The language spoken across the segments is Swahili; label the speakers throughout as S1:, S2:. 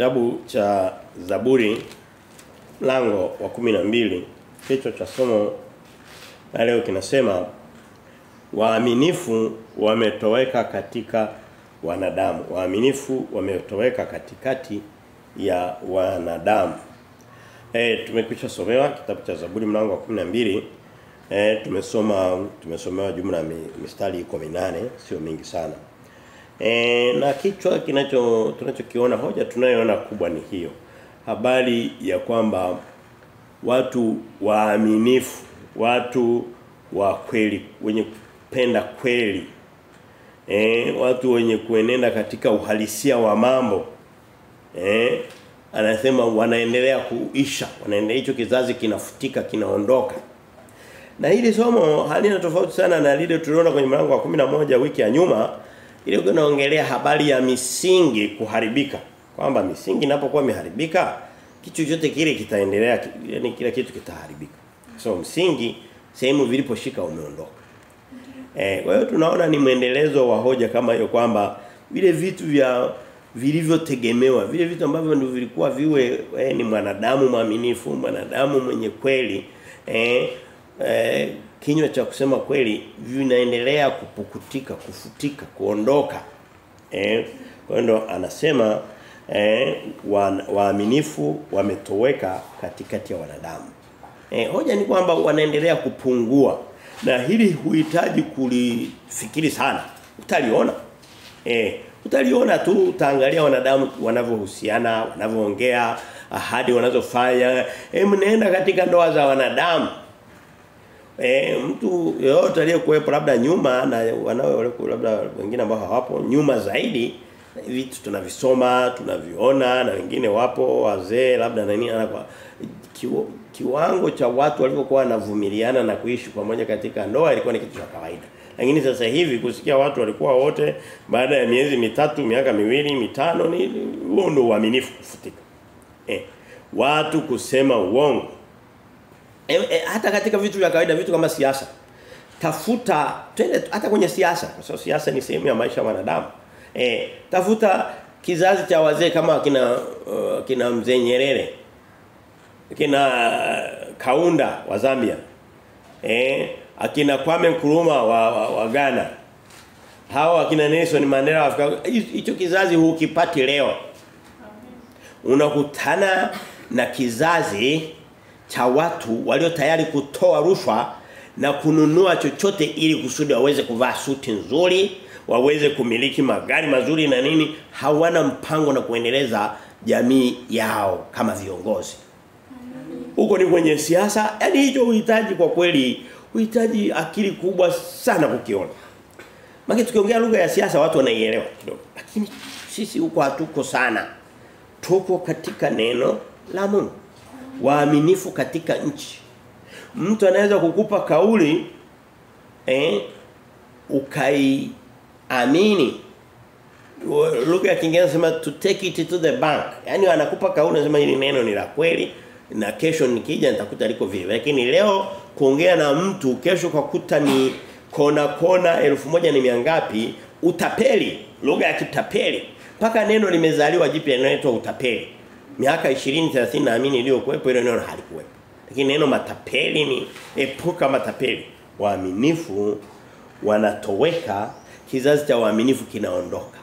S1: Kitabu cha Zaburi mlango wa 12, kichwa cha somo la leo kinasema waaminifu wametoweka katika wanadamu. Waaminifu wametoweka katikati ya wanadamu. Tumekwisha somewa kitabu cha Zaburi mlango wa 12. Tumesomewa jumla ya mistari iko 8, sio mingi sana. Na kichwa tunachokiona, hoja tunayoona kubwa ni hiyo. Habari ya kwamba watu waaminifu, watu wa kweli, wenye kupenda kweli, watu wenye kuenenda katika uhalisia wa mambo, anasema wanaendelea kuisha, wanaendelea, hicho kizazi kinafutika, kinaondoka. Na hili somo halina tofauti sana na lile tuliona kwenye mlango wa 11 wiki ya nyuma, ile kunaongelea habari ya misingi kuharibika, kwamba misingi inapokuwa imeharibika kitu chochote kile kitaendelea, yani kila kitu kitaharibika. So msingi sehemu viliposhika umeondoka. Kwa hiyo tunaona ni mwendelezo wa hoja kama hiyo, kwamba vile vitu vya vilivyotegemewa, vile vitu ambavyo ndio vilikuwa viwe ni mwanadamu mwaminifu, mwanadamu mwenye kweli, kinywa cha kusema kweli, vinaendelea kupukutika, kufutika, kuondoka. Kwa hiyo anasema waaminifu wametoweka katikati ya wanadamu. Hoja ni kwamba wanaendelea kupungua, na hili huhitaji kulifikiri sana. Utaliona. Utaliona tu, utaangalia wanadamu wanavyohusiana, wanavyoongea, ahadi wanazofanya. Mnaenda katika ndoa za wanadamu. Mtu yeyote aliyekuwepo labda nyuma na wanao labda wengine ambao hawapo nyuma zaidi, vitu tunavisoma, tunaviona, na wengine wapo wazee labda na nini, anakuwa kiwango cha watu walivyokuwa wanavumiliana na kuishi pamoja katika ndoa ilikuwa ni kitu cha kawaida. Lakini sasa hivi kusikia watu walikuwa wote baada ya miezi mitatu, miaka miwili, mitano, ni huo ndio uaminifu kufutika. Watu kusema uongo. Hata katika vitu vya kawaida, vitu kama siasa. Tafuta twende hata kwenye siasa, kwa sababu siasa ni sehemu ya maisha ya wanadamu. Tafuta kizazi cha wazee kama kina Mzee Nyerere, kina Kaunda wa Zambia, akina Kwame Nkrumah wa Ghana, hawa akina Nelson Mandela wa Afrika. Hicho kizazi hukipati leo. Unakutana na kizazi cha watu walio tayari kutoa rushwa na kununua chochote ili kusudi waweze kuvaa suti nzuri, waweze kumiliki magari mazuri na nini. Hawana mpango na kuendeleza jamii yao kama viongozi. Huko ni kwenye siasa. Yaani hicho uhitaji kwa kweli, uhitaji akili kubwa sana kukiona. Maana tukiongea lugha ya siasa watu wanaielewa kidogo. Lakini sisi huko hatuko sana. Tuko katika neno la Mungu. Waaminifu katika nchi. Mtu anaweza kukupa kauli ukaiamini. Lugha ya Kiingereza sema to take it to the bank. Yaani anakupa kauli anasema hili neno ni la kweli na kesho nikija nitakuta liko vile. Lakini leo kuongea na mtu kesho kakuta ni kona kona 1000 ngapi, utapeli, lugha ya kitapeli. Paka neno limezaliwa jipya linaloitwa utapeli. Miaka 20 30 naamini iliyokuwepo ile neno halikuwepo. Lakini neno matapeli ni epuka matapeli. Waaminifu wanatoweka, kizazi cha waaminifu kinaondoka.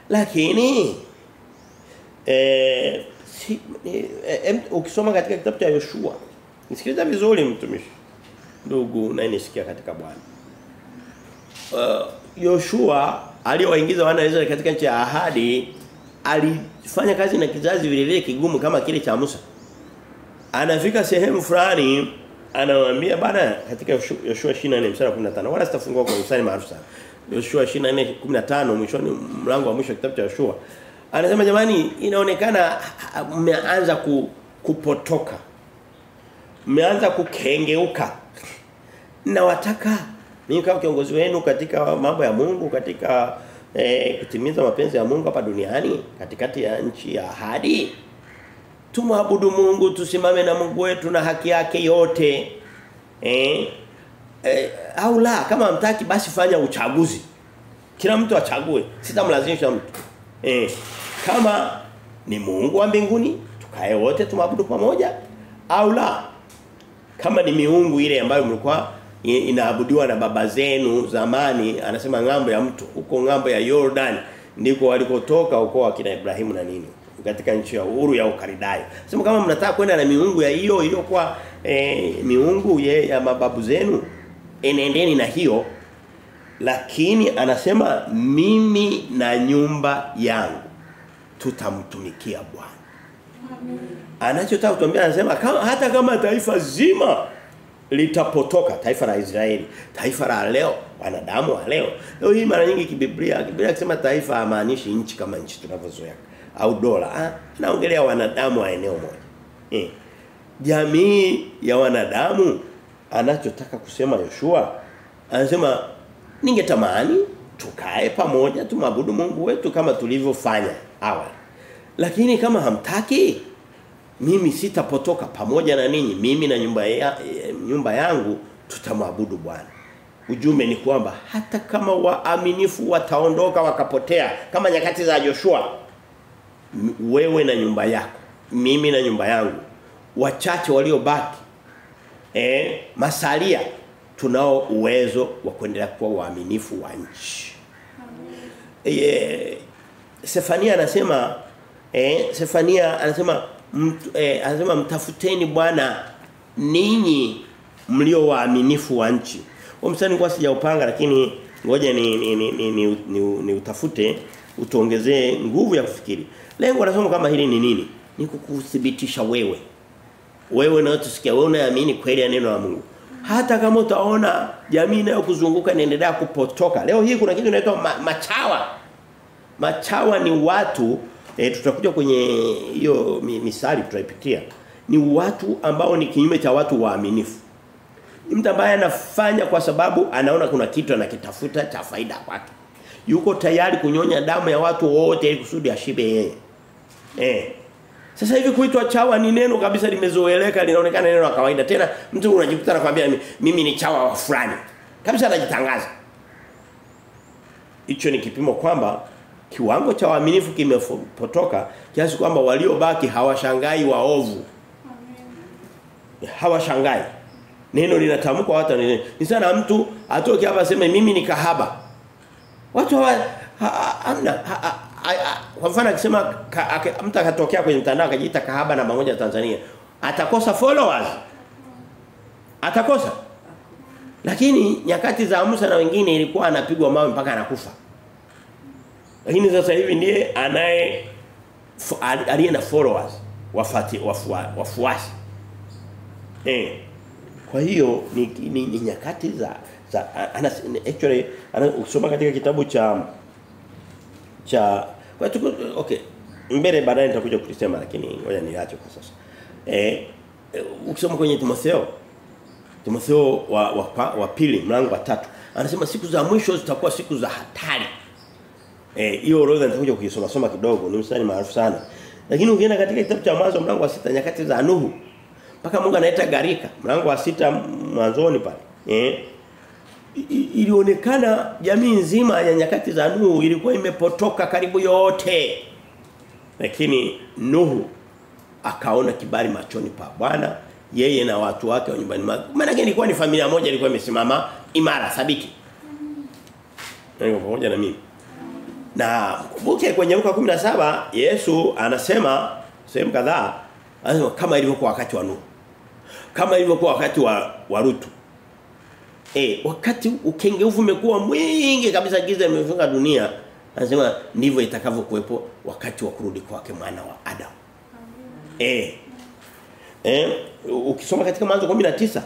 S1: Lakini ukisoma katika kitabu cha Yoshua, nisikiliza vizuri mtumishi, ndugu unayenisikia katika Bwana. Yoshua aliyowaingiza wana wa Israeli katika nchi ya ahadi, alifanya kazi na kizazi vile vile kigumu kama kile cha Musa. Anafika sehemu fulani anawaambia bana, katika Yoshua 24:15, wala sitafungua kwa mstari maarufu sana. Yoshua 24:15 mwishoni, mlango wa mwisho wa kitabu cha Yoshua. Anasema jamani, inaonekana mmeanza kupotoka. Mmeanza kukengeuka. Na wataka mimi kama kiongozi wenu katika mambo ya Mungu, katika kutimiza mapenzi ya Mungu hapa duniani, katikati ya nchi ya ahadi, tumwabudu Mungu, tusimame na Mungu wetu na haki yake yote. Au la, kama hamtaki basi fanya uchaguzi. Kila mtu achague, sitamlazimisha mtu. Kama ni Mungu wa mbinguni, tukae wote tumwabudu pamoja au la. Kama ni miungu ile ambayo mlikuwa inaabudiwa na baba zenu zamani, anasema ng'ambo ya mto, huko ng'ambo ya Jordan ndiko walikotoka huko akina Ibrahimu na nini, katika nchi ya uhuru ya Ukaridayo. Sema kama mnataka kwenda na miungu ya hiyo iliyokuwa miungu ya mababu zenu, enendeni na hiyo. Lakini anasema mimi na nyumba yangu tutamtumikia Bwana. Anachotaka kutuambia, anasema kama hata kama taifa zima litapotoka, taifa la Israeli, taifa la leo, wanadamu wa leo. Leo hii mara nyingi kibiblia kusema taifa hamaanishi nchi kama nchi tunavyozoea au dola. Anaongelea wanadamu wa eneo moja. Jamii ya wanadamu, anachotaka kusema Yoshua, anasema ningetamani tukae pamoja tumwabudu Mungu wetu kama tulivyofanya awali. Lakini kama hamtaki, mimi sitapotoka pamoja na ninyi, mimi na nyumba yangu tutamwabudu Bwana. Ujumbe ni kwamba hata kama waaminifu wataondoka wakapotea kama nyakati za Joshua, wewe na nyumba yako, mimi na nyumba yangu, wachache waliobaki, masalia, tunao uwezo wa kuendelea kuwa waaminifu wa nchi. Sefania anasema Sefania anasema anasema mtafuteni Bwana ninyi mlio waaminifu wa nchi. Huo mstari kwa sijaupanga, lakini ngoja ni utafute utuongezee nguvu ya kufikiri. Lengo la somo kama hili ni nini? Ni kukuthibitisha wewe. Wewe unayotusikia, wewe unayeamini kweli ya neno la Mungu. Hata kama utaona jamii inayokuzunguka inaendelea kupotoka. Leo hii kuna kitu kinaitwa machawa. Machawa ni watu, tutakuja kwenye hiyo misali tutaipitia. Ni watu ambao ni kinyume cha watu waaminifu. Ni mtu ambaye anafanya kwa sababu anaona kuna kitu anakitafuta cha faida kwake. Yuko tayari kunyonya damu ya watu wote ili kusudi ashibe yeye. Sasa hivi kuitwa chawa ni neno kabisa limezoeleka, linaonekana neno la kawaida. Tena mtu unajikuta anakuambia mimi ni chawa wa fulani. Kabisa anajitangaza. Hicho ni kipimo kwamba kiwango cha waaminifu kimepotoka kiasi kwamba waliobaki hawashangai waovu. Amen. Hawashangai. Neno linatamkwa hata ni sana mtu atoke hapa aseme mimi ni kahaba. Watu hamna. Kwa mfano akisema mtu akatokea kwenye mtandao akajiita kahaba namba 1 Tanzania, atakosa followers. Atakosa. Lakini nyakati za Musa na wengine ilikuwa anapigwa mawe mpaka anakufa. Lakini sasa hivi ndiye anaye aliye na followers, wafuasi. Kwa hiyo ni nyakati za actually ukisoma katika kitabu cha okay, mbele baadaye nitakuja kulisema, lakini ngoja niache kwa sasa. Ukisoma kwenye Timotheo wa pili mlango wa 3, anasema siku za mwisho zitakuwa siku za hatari. Hiyo orodha nitakuja kuisoma soma kidogo, ni mstari maarufu sana. Lakini ukienda katika kitabu cha Mwanzo mlango wa 6, nyakati za Nuhu, mpaka Mungu anaita gharika, mlango wa 6 mwanzoni pale. Ilionekana jamii nzima ya nyakati za Nuhu ilikuwa imepotoka karibu yote. Lakini Nuhu akaona kibali machoni pa Bwana, yeye na watu wake wa nyumbani mwake. Maana ilikuwa ni familia moja ilikuwa imesimama imara thabiti. Niko pamoja na mimi. Na kumbuke kwenye Luka 17 Yesu anasema sehemu kadhaa, anasema kama ilivyokuwa wakati wa Nuhu, kama ilivyokuwa wakati wa Lutu. Wakati ukengeufu umekuwa mwingi kabisa, giza limefunga dunia, anasema ndivyo itakavyokuwepo wakati wa kurudi kwake mwana wa Adam. Ukisoma katika Mwanzo 19,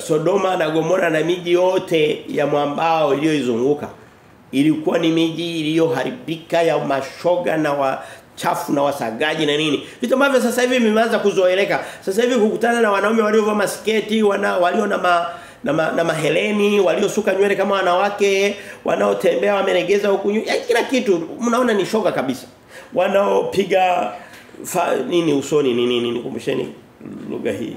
S1: Sodoma na Gomora na miji yote ya mwambao iliyoizunguka ilikuwa ni miji iliyoharibika ya mashoga na wachafu na wasagaji na nini. Vitu ambavyo sasa hivi vimeanza kuzoeleka. Sasa hivi kukutana na wanaume waliovaa masketi, walio na maheleni, waliosuka nywele kama wanawake, wanaotembea wamelegeza huku, kila kitu mnaona ni shoga kabisa. Wanaopiga nini usoni nini nini, kumbusheni lugha hii.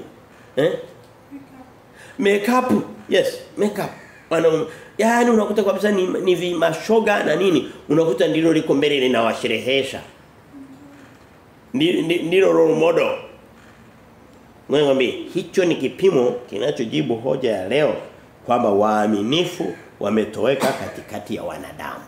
S1: Makeup. Yes, makeup. Wanaume yaani unakuta kabisa ni vimashoga na nini, unakuta ndilo liko mbele linawasherehesha. Ndilo role model. Ngombe hicho ni kipimo kinachojibu hoja ya leo kwamba waaminifu wametoweka katikati ya wanadamu.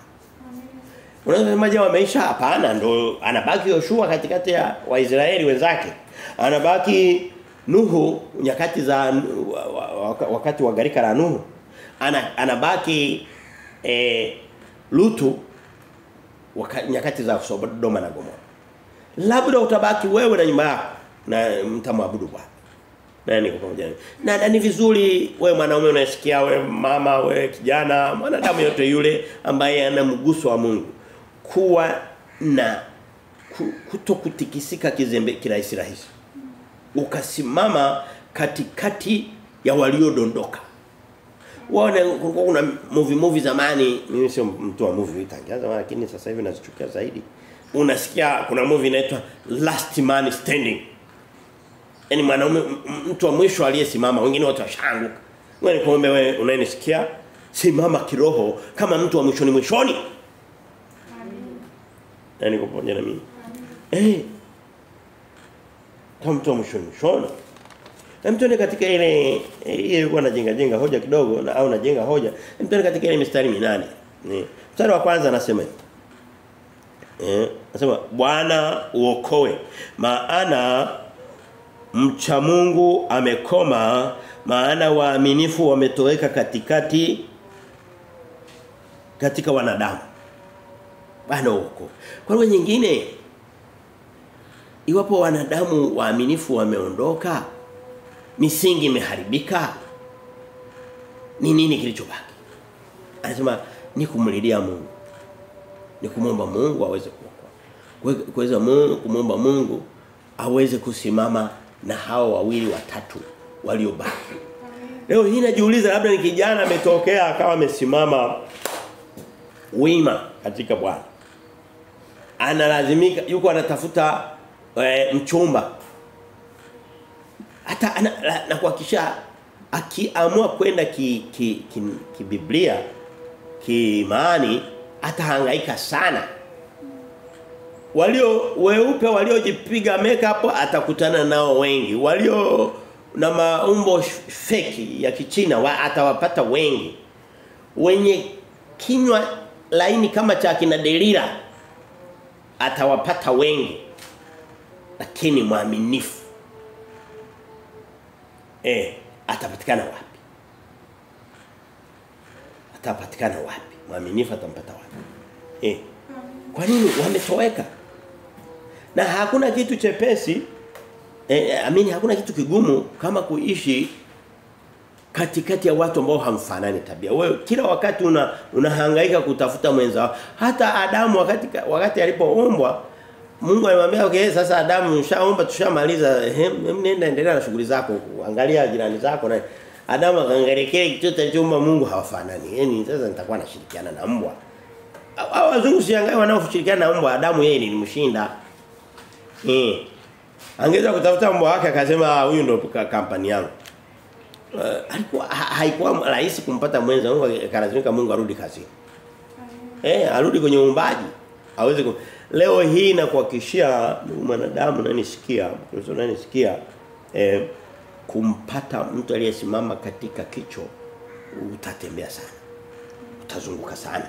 S1: Unaweza kusema wameisha? Hapana, ndo anabaki Yoshua katikati ya Waisraeli wenzake. Anabaki Nuhu nyakati za wakati wa gharika la Nuhu. Anabaki Lutu nyakati za Sodoma na Gomora. Labda utabaki wewe na nyumba yako na mtamwabudu Bwana. Na niko pamoja. Na ni vizuri wewe mwanaume unasikia, wewe mama, wewe kijana, mwanadamu yote yule ambaye ana mguso wa Mungu kuwa na kutokutikisika kizembe kirahisi rahisi. Ukasimama katikati ya waliodondoka. Waone kulikuwa kuna movie zamani, mimi sio mtu wa movie tangia zamani lakini sasa hivi nazichukia zaidi. Unasikia kuna movie inaitwa Last Man Standing. Yaani mwanaume mtu wa mwisho aliyesimama, wengine wote washanguka. Wewe nikuombe wewe unayenisikia, simama kiroho kama mtu wa mwishoni mwishoni. Amen. Na niko pamoja na mimi. Kama mtu wa mwishoni mwishoni. Na mtu katika ile ilikuwa anajenga hoja kidogo na au najenga hoja. Mtu katika ile mistari 8. Mstari wa kwanza anasema hivi. Anasema Bwana uokoe, maana mcha Mungu amekoma, maana waaminifu wametoweka katikati katika wanadamu. Bwana uokoe. Kwa lugha nyingine, iwapo wanadamu waaminifu wameondoka, misingi imeharibika, ni nini kilichobaki? Anasema ni kumlilia Mungu. Ni kumwomba Mungu aweze kuokoa. Kuweza Mungu kumwomba Mungu aweze kusimama na hao wawili watatu waliobaki. Leo hii najiuliza labda ni kijana ametokea akawa amesimama wima katika Bwana. Analazimika yuko anatafuta mchumba. Hata na kuhakikisha akiamua kwenda ki Biblia, kiimani, atahangaika sana. Walio weupe waliojipiga makeup atakutana nao wengi. Walio na maumbo feki ya Kichina atawapata wengi. Wenye kinywa laini kama cha kina Delila atawapata wengi. Lakini mwaminifu atapatikana wapi? Atapatikana wapi? Mwaminifu atampata wapi? Kwa nini wametoweka? Na hakuna kitu chepesi, hakuna kitu kigumu kama kuishi katikati ya watu ambao hamfanani tabia. Wewe kila wakati unahangaika kutafuta mwenza. Hata Adamu wakati alipoumbwa, Mungu alimwambia okay, sasa Adamu ushaomba tushamaliza, nenda endelea na shughuli zako, angalia jirani zako. Na Adamu akaangalia kile kitu alichoumba Mungu hawafanani. Yaani sasa nitakuwa nashirikiana na mbwa. Hao wazungu si angalia wanaoshirikiana na mbwa, Adamu yeye nilimshinda. Angeweza kutafuta mbwa wake akasema huyu ndo kampani yangu. Alikuwa haikuwa rahisi kumpata mwenza. Mungu akalazimika Mungu arudi kazini. Arudi kwenye uumbaji. Aweze Leo hii na kuhakikishia mwanadamu unanisikia, Kristo unanisikia, kumpata mtu aliyesimama katika kicho utatembea sana. Utazunguka sana.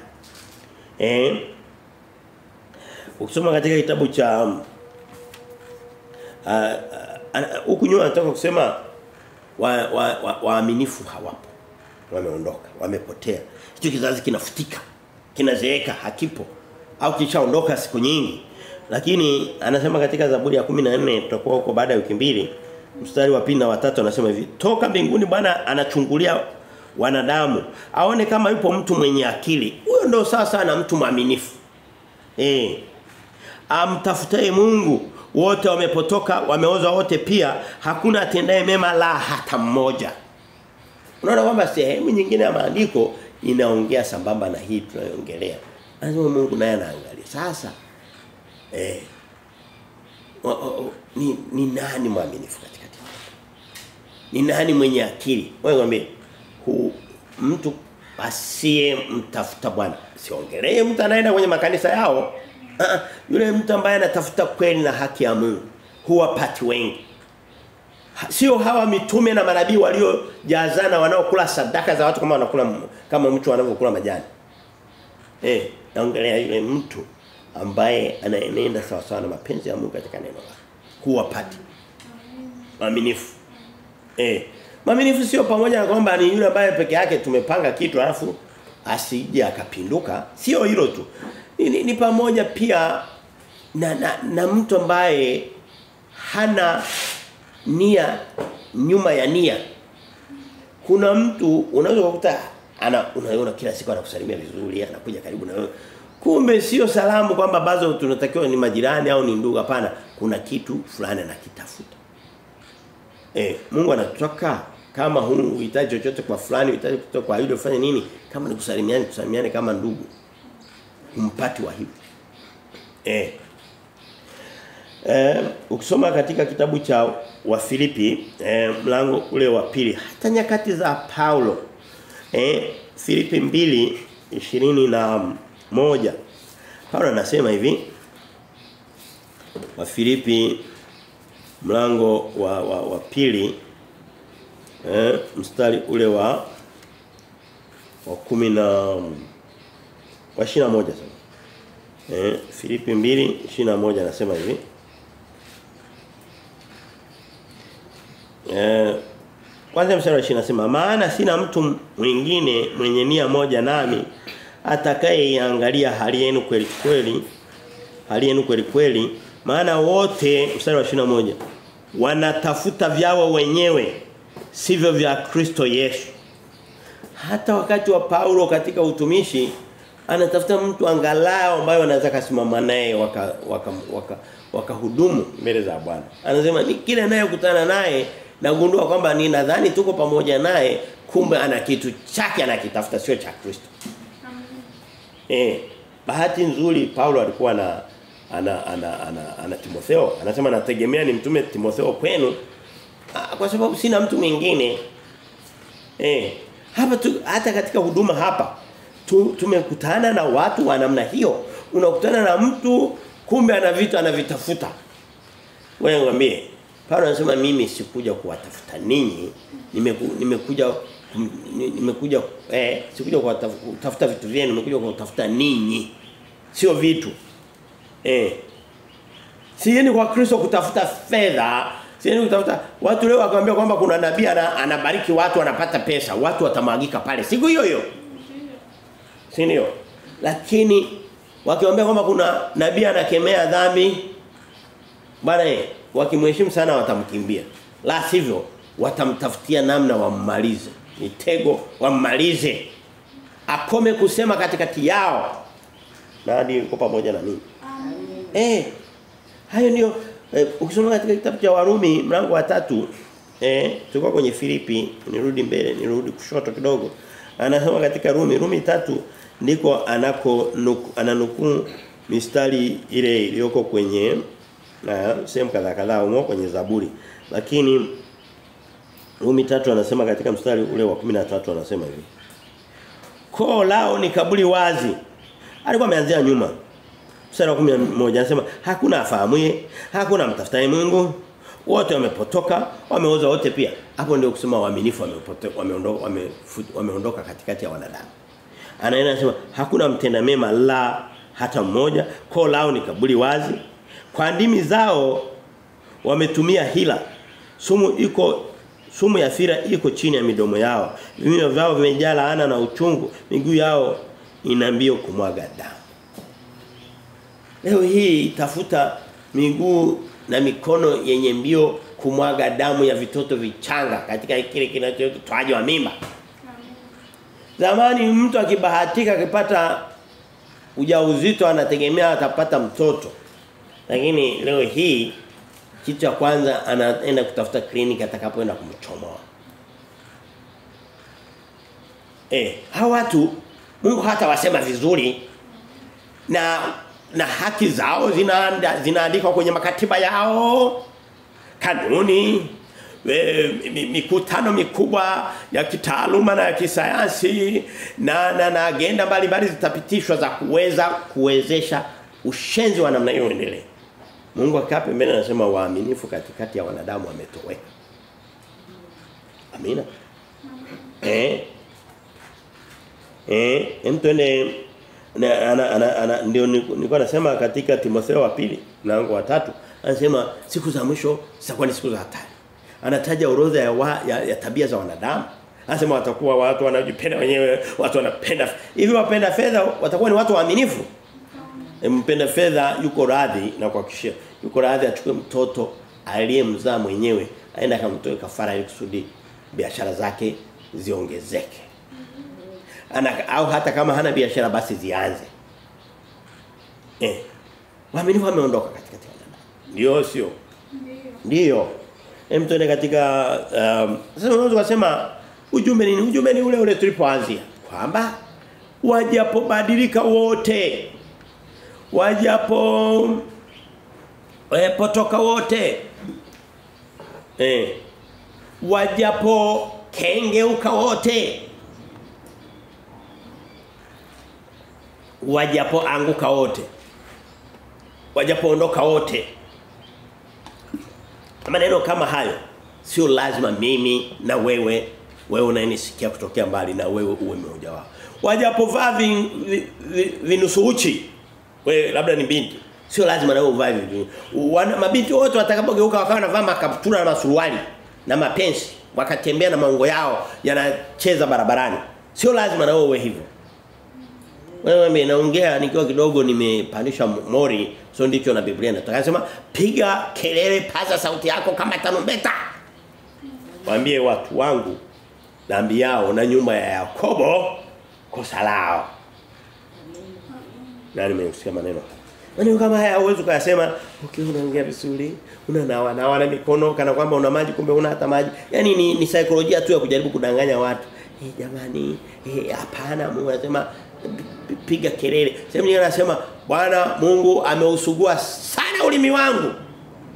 S1: Ukisoma katika kitabu cha huku nyuma nataka kusema waaminifu hawapo. Wameondoka, wamepotea. Hicho kizazi kinafutika, kinazeeka, hakipo au kishaondoka siku nyingi. Lakini anasema katika Zaburi ya 14 tutakuwa huko baada ya wiki mbili, mstari wa 2 na 3 anasema hivi: toka mbinguni Bwana anachungulia wanadamu, aone kama yupo mtu mwenye akili. Huyo ndio sasa na mtu mwaminifu. Amtafutaye Mungu, wote wamepotoka, wameoza wote pia, hakuna atendaye mema la hata mmoja. Unaona kwamba sehemu nyingine ya maandiko inaongea sambamba na hii tunayoongelea. Anasema Mungu naye anaangalia. Sasa ni nani mwaminifu katikati? Ni nani mwenye akili? Wewe ngombe, mtu Asiye mtafuta Bwana. Siongelee mtu anaenda kwenye makanisa yao. Yule mtu ambaye anatafuta kweli na haki ya Mungu huwa pati wengi. Sio hawa mitume na manabii waliojazana wanaokula sadaka za watu kama wanakula kama mtu anavyokula majani. Naongelea yule mtu ambaye anaenenda sawa sawa na mapenzi ya Mungu katika neno lake. Huwa pati mwaminifu. Mwaminifu sio pamoja na kwamba ni yule ambaye peke yake tumepanga kitu alafu asije akapinduka. Sio hilo tu. Ni pamoja pia na mtu ambaye hana nia nyuma ya nia. Kuna mtu unaweza kukuta unaona kila siku anakusalimia vizuri, anakuja karibu na wewe. Kumbe sio salamu kwamba bazo tunatakiwa ni majirani au ni ndugu, hapana. Kuna kitu fulani anakitafuta. Mungu anataka kama huhitaji chochote kwa fulani, huhitaji kutoka kwa yule ufanye nini? Kama ni kusalimiana, kusalimiane kama ndugu. Umpati wa hivi. Ukisoma katika kitabu cha Wafilipi mlango ule wa 2, hata nyakati za Paulo, Filipi 2:21, Paulo anasema hivi. Wafilipi mlango wa 2 mstari ule wa 10 na wa 21 sasa. Filipi 2:21 anasema hivi. Kwanza mstari wa 20 anasema, maana sina mtu mwingine mwenye nia moja nami atakayeiangalia hali yenu kweli kweli, hali yenu kweli kweli, maana wote, mstari wa 21, wanatafuta vyao wenyewe, sivyo vya Kristo Yesu. Hata wakati wa Paulo katika utumishi anatafuta mtu angalau ambaye anaweza kusimama naye wakahudumu mbele za Bwana. Anasema ni kile anayekutana naye nagundua kwamba ni nadhani tuko pamoja naye, kumbe ana kitu chake anakitafuta, sio cha Kristo. Bahati nzuri Paulo alikuwa na ana Timotheo. Anasema nategemea ni mtume Timotheo kwenu kwa sababu sina mtu mwingine. Hapa tu, hata katika huduma hapa tumekutana na watu wa namna hiyo. Unakutana na mtu kumbe ana vitu anavitafuta. Wewe ngambie, Paulo anasema mimi sikuja kuwatafuta ninyi, nimekuja sikuja kuwatafuta vitu vyenu, nimekuja kuwatafuta ninyi. Sio vitu. Siendi kwa Kristo kutafuta fedha, siendi kutafuta. Watu leo wakamwambia kwamba kuna nabii anabariki watu wanapata pesa, watu watamwagika pale siku hiyo hiyo. Si ndio? Lakini wakiwaambia kwamba kuna nabii anakemea dhambi, bwana wakimheshimu sana watamkimbia. La sivyo watamtafutia namna wammalize. Mitego wammalize. Akome kusema katikati yao. Nani yuko pamoja na mimi? Amen. Hayo ndio ukisoma katika kitabu cha Warumi mlango wa 3, tulikuwa kwenye Filipi, nirudi mbele, nirudi kushoto kidogo. Anasema katika Rumi 3 ndiko ananukuu mistari ile iliyoko kwenye na sehemu kadhaa kadhaa huko kwenye Zaburi. Lakini Rumi 3 anasema katika mstari ule wa 13 anasema hivi. Koo lao ni kaburi wazi. Alikuwa ameanzia nyuma. Mstari wa 11 anasema hakuna afahamuye, hakuna mtafutaye Mungu, wote wamepotoka, wameoza wote pia. Hapo ndio kusema waaminifu wameondoka katikati ya wanadamu. Anaenda anasema hakuna mtenda mema la hata mmoja, koo lao ni kaburi wazi. Kwa ndimi zao wametumia hila. Sumu ya fira iko chini ya midomo yao. Vinywa vyao vimejaa laana na uchungu, miguu yao ina mbio kumwaga damu. Leo hii tafuta miguu na mikono yenye mbio kumwaga damu ya vitoto vichanga katika kile kinachoitwa wa mimba. Zamani mtu akibahatika akipata ujauzito anategemea atapata mtoto. Lakini leo hii kitu cha kwanza anaenda kutafuta kliniki atakapoenda kumchomoa. Hawa watu Mungu hata wasema vizuri na haki zao zinaandikwa kwenye makatiba yao, kanuni, mikutano mikubwa ya kitaaluma na ya kisayansi na agenda mbalimbali zitapitishwa za kuweza kuwezesha ushenzi wa namna hiyo uendelee. Mungu akaa pembeni anasema waaminifu katikati ya wanadamu wametoweka. Amina. Mtende ana ndio nilikuwa nasema katika Timotheo wa pili mlango wa 3 anasema siku za mwisho zitakuwa ni siku za hatari. Anataja orodha ya tabia za wanadamu. Anasema watakuwa watu wanaojipenda wenyewe, watu wanapenda hivi, wapenda fedha watakuwa ni watu waaminifu. Mpenda fedha yuko radhi na kuhakikishia yuko radhi achukue mtoto aliyemzaa mwenyewe aenda akamtoe kafara ili kusudi biashara zake ziongezeke. Au hata kama hana biashara basi zianze. Waaminifu wameondoka katikati ya wanadamu. Ndio sio? Ndio. Hem tuende katika sasa unaweza kusema ujumbe nini? Ujumbe ni ule ule tulipoanzia. Kwamba wajapobadilika wote, wajapo potoka wote, wajapo kengeuka wote, wajapo anguka wote, wajapo ondoka wote. Maneno kama hayo sio lazima mimi na wewe unanisikia kutokea mbali na wewe uwe mmoja wao. Wajapovaa vinusu uchi, wewe labda ni binti, sio lazima na wewe uvae hivi. Mabinti wote watakapogeuka wakawa wanavaa makaptura na masuruali na mapensi, wakatembea na maungo yao yanacheza barabarani, sio lazima na wewe uwe hivyo. Wewe mimi naongea nikiwa kidogo nimepandisha mori, sio ndicho na Biblia inataka. Anasema piga kelele, paza sauti yako kama tarumbeta. Waambie watu wangu dhambi yao na nyumba ya Yakobo kosa lao. Nani nimesikia maneno? Maneno kama haya huwezi kuyasema ukiwa unaongea vizuri, unanawa na mikono kana kwamba una maji kumbe una hata maji. Yaani ni saikolojia tu ya kujaribu kudanganya watu. Jamani, hapana. Mungu anasema piga kelele. Sehemu nyingine anasema Bwana Mungu ameusugua sana ulimi wangu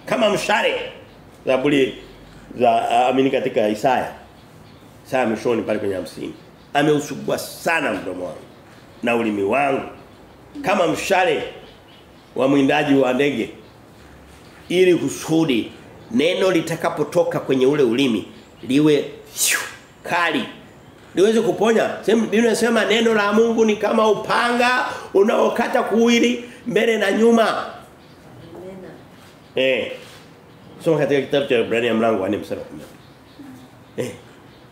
S1: kama mshale. Zaburi za amini katika Isaya. Isaya mwishoni pale kwenye 50. Ameusugua sana mdomo wangu na ulimi wangu kama mshale wa mwindaji wa ndege, ili kusudi neno litakapotoka kwenye ule ulimi liwe kali, liweze kuponya. Biblia inasema neno la Mungu ni kama upanga unaokata kuwili mbele na nyuma. Amen. Soma katika kitabu cha Ibrania mlango wa 4 mstari wa 10.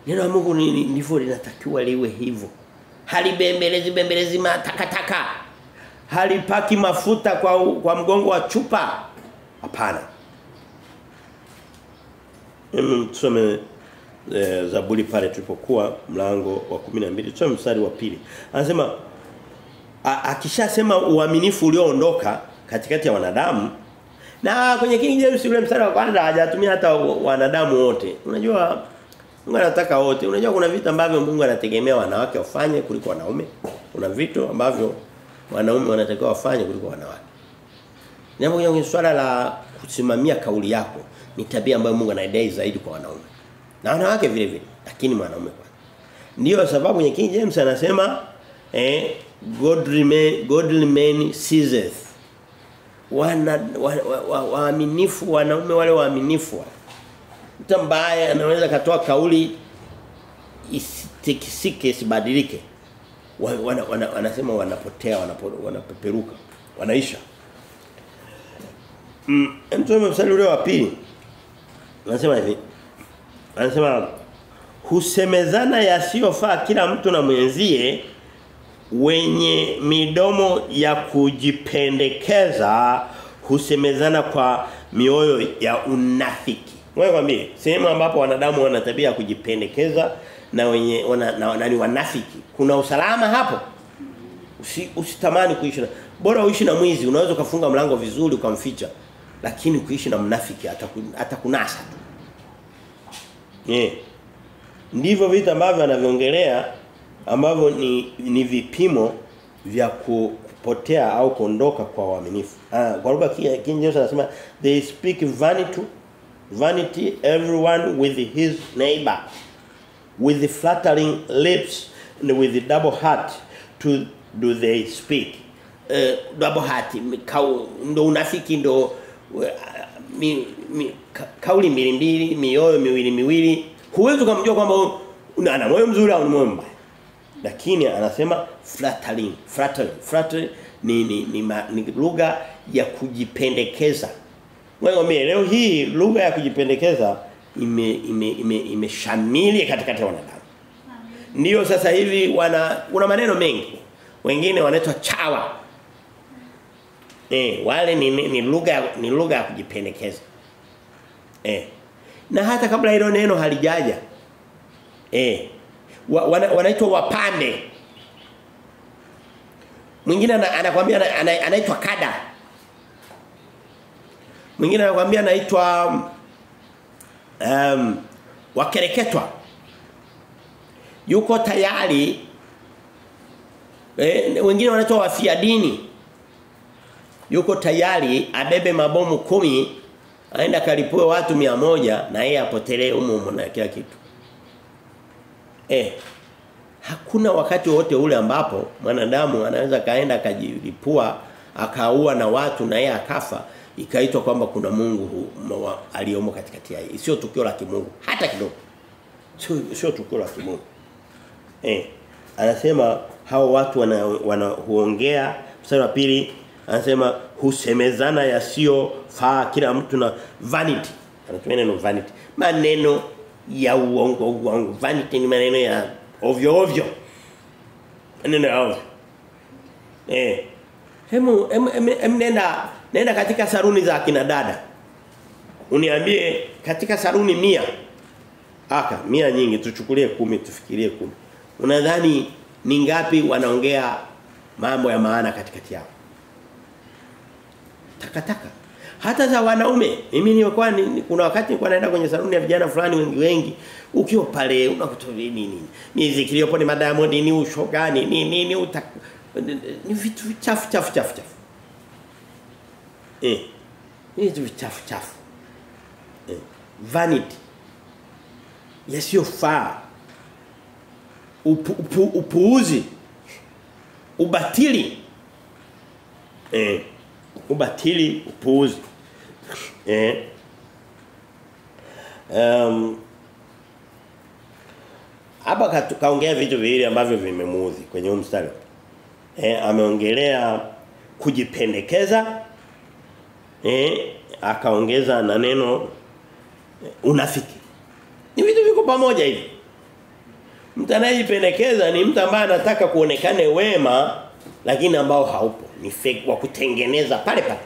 S1: Neno la Mungu ni ndivyo linatakiwa liwe hivyo. Halibembelezi bembelezi matakataka. Halipaki mafuta kwa mgongo wa chupa. Hapana. Tusome Zaburi pale tulipokuwa mlango wa 12, tusome mstari wa 2. Anasema akishasema uaminifu ulioondoka katikati ya wanadamu, na kwenye King James yule mstari wa kwanza hajatumia hata wanadamu wote. Unajua Mungu anataka wote. Unajua kuna vitu ambavyo Mungu anategemea wanawake wafanye kuliko wanaume. Kuna vitu ambavyo wanaume wanatakiwa wafanye kuliko wanawake. Jambo kwenye swala la kusimamia kauli yako ni tabia ambayo Mungu anaidai zaidi kwa wanaume. Na wanawake vile vile, lakini mwanaume kwanza. Ndio sababu kwenye King James anasema godly man ceaseth. Waaminifu wanaume wale waaminifu. Mtu ambaye anaweza katoa kauli isitikisike, isibadilike. Wanasema wanapotea, wanapeperuka, wanaisha. Mtume mstari ule wa pili anasema hivi. Anasema husemezana yasiyofaa kila mtu na mwenzie, wenye midomo ya kujipendekeza husemezana kwa mioyo ya unafiki. Wewe kwambie, sehemu ambapo wanadamu wana tabia ya kujipendekeza na wenye ni wanafiki, kuna usalama hapo? Usitamani kuishi na, bora uishi na mwizi, unaweza kufunga mlango vizuri ukamficha, lakini kuishi na mnafiki atakunasa tu. Ndivyo vitu ambavyo anaviongelea ambavyo ni vipimo vya kupotea au kuondoka kwa uaminifu. Kwa lugha King James anasema they speak vanity, Vanity, everyone with his neighbor, with the flattering lips and with the double heart to do they speak. Double heart ndo unafiki, ndo kauli mbili mbili, mioyo miwili miwili. Huwezi kumjua kwamba ana moyo mzuri au ni moyo mbaya. Lakini anasema flattering, flattering ni lugha ya kujipendekeza. Wewe leo hii lugha ya kujipendekeza imeshamili katikati ya wanadamu. Ndio sasa hivi kuna maneno mengi. Wengine wanaitwa chawa. Wale ni lugha ya kujipendekeza. Na hata kabla hilo neno halijaja. Wanaitwa wapande. Mwingine anakuambia anaitwa kada. Mwingine anakuambia anaitwa wakereketwa. Yuko tayari. Wengine wanaitwa wafia dini. Yuko tayari abebe mabomu 10 aenda kalipue watu 100 na yeye apotelee humo humo na kila kitu. Hakuna wakati wote ule ambapo mwanadamu anaweza kaenda akajilipua akaua na watu na yeye akafa ikaitwa kwamba kuna Mungu aliyomo katikati yao. Sio tukio la kimungu hata kidogo. Sio tukio la kimungu. Anasema hao watu wana huongea. Mstari wa pili anasema husemezana yasio faa kila mtu na vanity. Anatumia neno vanity. Maneno ya uongo. Vanity ni maneno ya ovyo ovyo. Maneno ya ovyo. Hemu nenda katika saruni za akina dada. Uniambie katika saruni 100. Aka 100 nyingi, tuchukulie 10, tufikirie 10. Unadhani ni ngapi wanaongea mambo ya maana katikati yao? Takataka. Hata za wanaume. Mimi nilikuwa kuna wakati nilikuwa naenda kwenye saluni ya vijana fulani wengi wengi. Ukiwa pale unakuta nini? Muziki iliyopo ni Diamond, ni ushoga, ni nini ni vitu chafu chafu chafu chafu. Vitu chafu chafu. Vanity. Yasiyofaa. Upuuzi. Ubatili. Ubatili, upuuzi. Hapa kaongea vitu viwili ambavyo vimemuudhi kwenye huu mstari. Ameongelea kujipendekeza. Akaongeza na neno unafiki. Ni vitu viko pamoja hivi. Mtu anayejipendekeza ni mtu ambaye anataka kuonekane wema lakini ambao haupo. Ni fake wa kutengeneza pale pale.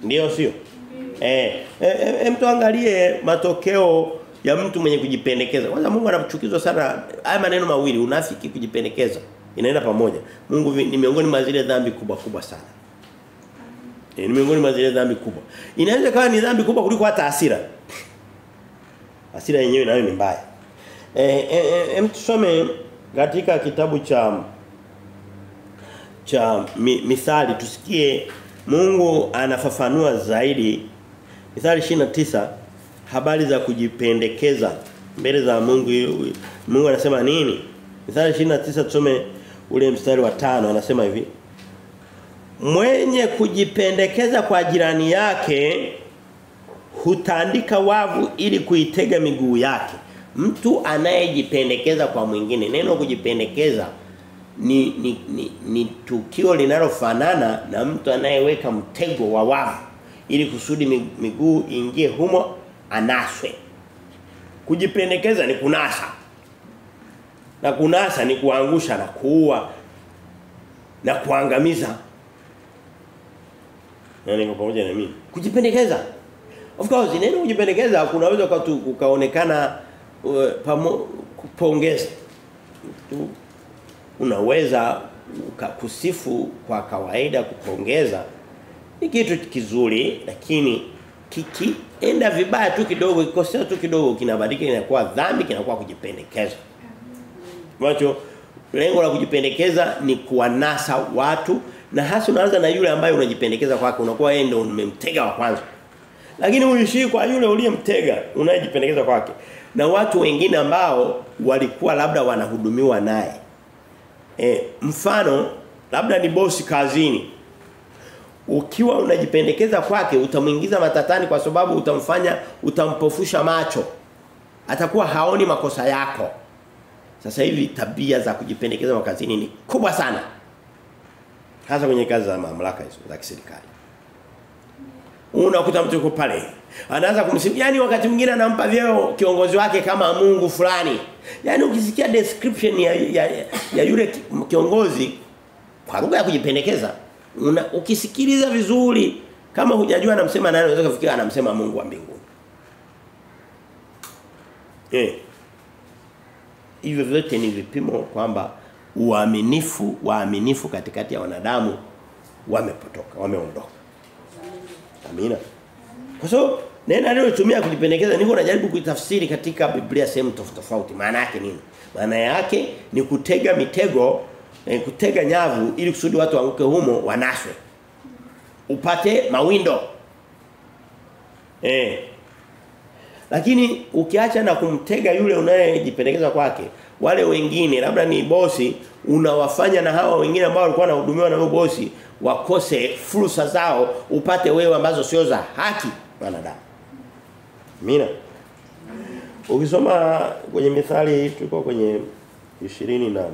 S1: Ndio sio? Mtu angalie matokeo ya mtu mwenye kujipendekeza. Kwanza Mungu anachukizwa sana haya maneno mawili, unafiki, kujipendekeza. Inaenda pamoja. Mungu ni miongoni mwa zile dhambi kubwa kubwa sana. Ni miongoni mwa zile dhambi kubwa. Inaweza kawa ni dhambi kubwa kuliko hata hasira. Hasira yenyewe nayo ni mbaya. Tusome katika kitabu cha Mithali tusikie Mungu anafafanua zaidi. Mithali 29 habari za kujipendekeza mbele za Mungu. Mungu anasema nini? Mithali 29 tusome ule mstari wa 5, anasema hivi: mwenye kujipendekeza kwa jirani yake hutandika wavu ili kuitega miguu yake. Mtu anayejipendekeza kwa mwingine. Neno kujipendekeza ni tukio linalofanana na mtu anayeweka mtego wa wavu ili kusudi miguu ingie humo anaswe. Kujipendekeza ni kunasa. Na kunasa ni kuangusha na kuua na kuangamiza. Nani kwa pamoja na mimi? Kujipendekeza. Of course neno kujipendekeza kunaweza kukaonekana kupongeza. Unaweza kusifu kwa kawaida, kupongeza ni kitu kizuri, lakini kikienda vibaya tu kidogo, kikosea tu kidogo, kinabadilika inakuwa dhambi, kinakuwa kujipendekeza. Macho lengo la kujipendekeza ni kuwanasa watu, na hasa unaanza na yule ambaye unajipendekeza kwake, unakuwa yeye ndio umemtega wa kwanza. Lakini uishii kwa yule uliyemtega, unayejipendekeza kwake. Na watu wengine ambao walikuwa labda wanahudumiwa naye. Mfano labda ni bosi kazini. Ukiwa unajipendekeza kwake utamuingiza matatani kwa sababu utamfanya utampofusha macho. Atakuwa haoni makosa yako. Sasa hivi tabia za kujipendekeza makazini ni kubwa sana. Hasa kwenye kazi za mamlaka hizo za kiserikali. Unakuta mtu yuko pale anaanza kumsifu, yani wakati mwingine anampa vyeo kiongozi wake kama Mungu fulani. Yani ukisikia description ya yule kiongozi kwa lugha ya kujipendekeza, ukisikiliza vizuri kama hujajua anamsema nani, unaweza kufikiri anamsema Mungu wa mbinguni. Hivyo vyote ni vipimo kwamba waaminifu katikati ya wanadamu wamepotoka, wameondoka. Amina. Kwa sababu neno alilotumia kujipendekeza niko najaribu kuitafsiri katika Biblia sehemu tofauti. Maana yake nini? Maana yake ni kutega mitego, kutega nyavu ili kusudi watu waanguke humo wanaswe. Upate mawindo. Lakini ukiacha na kumtega yule unayejipendekeza kwake, wale wengine labda ni bosi, unawafanya na hawa wengine ambao walikuwa wanahudumiwa na huyo bosi wakose fursa zao, upate wewe ambazo sio za haki wanadamu. Amina. Ukisoma kwenye Mithali tulikuwa kwenye 20 na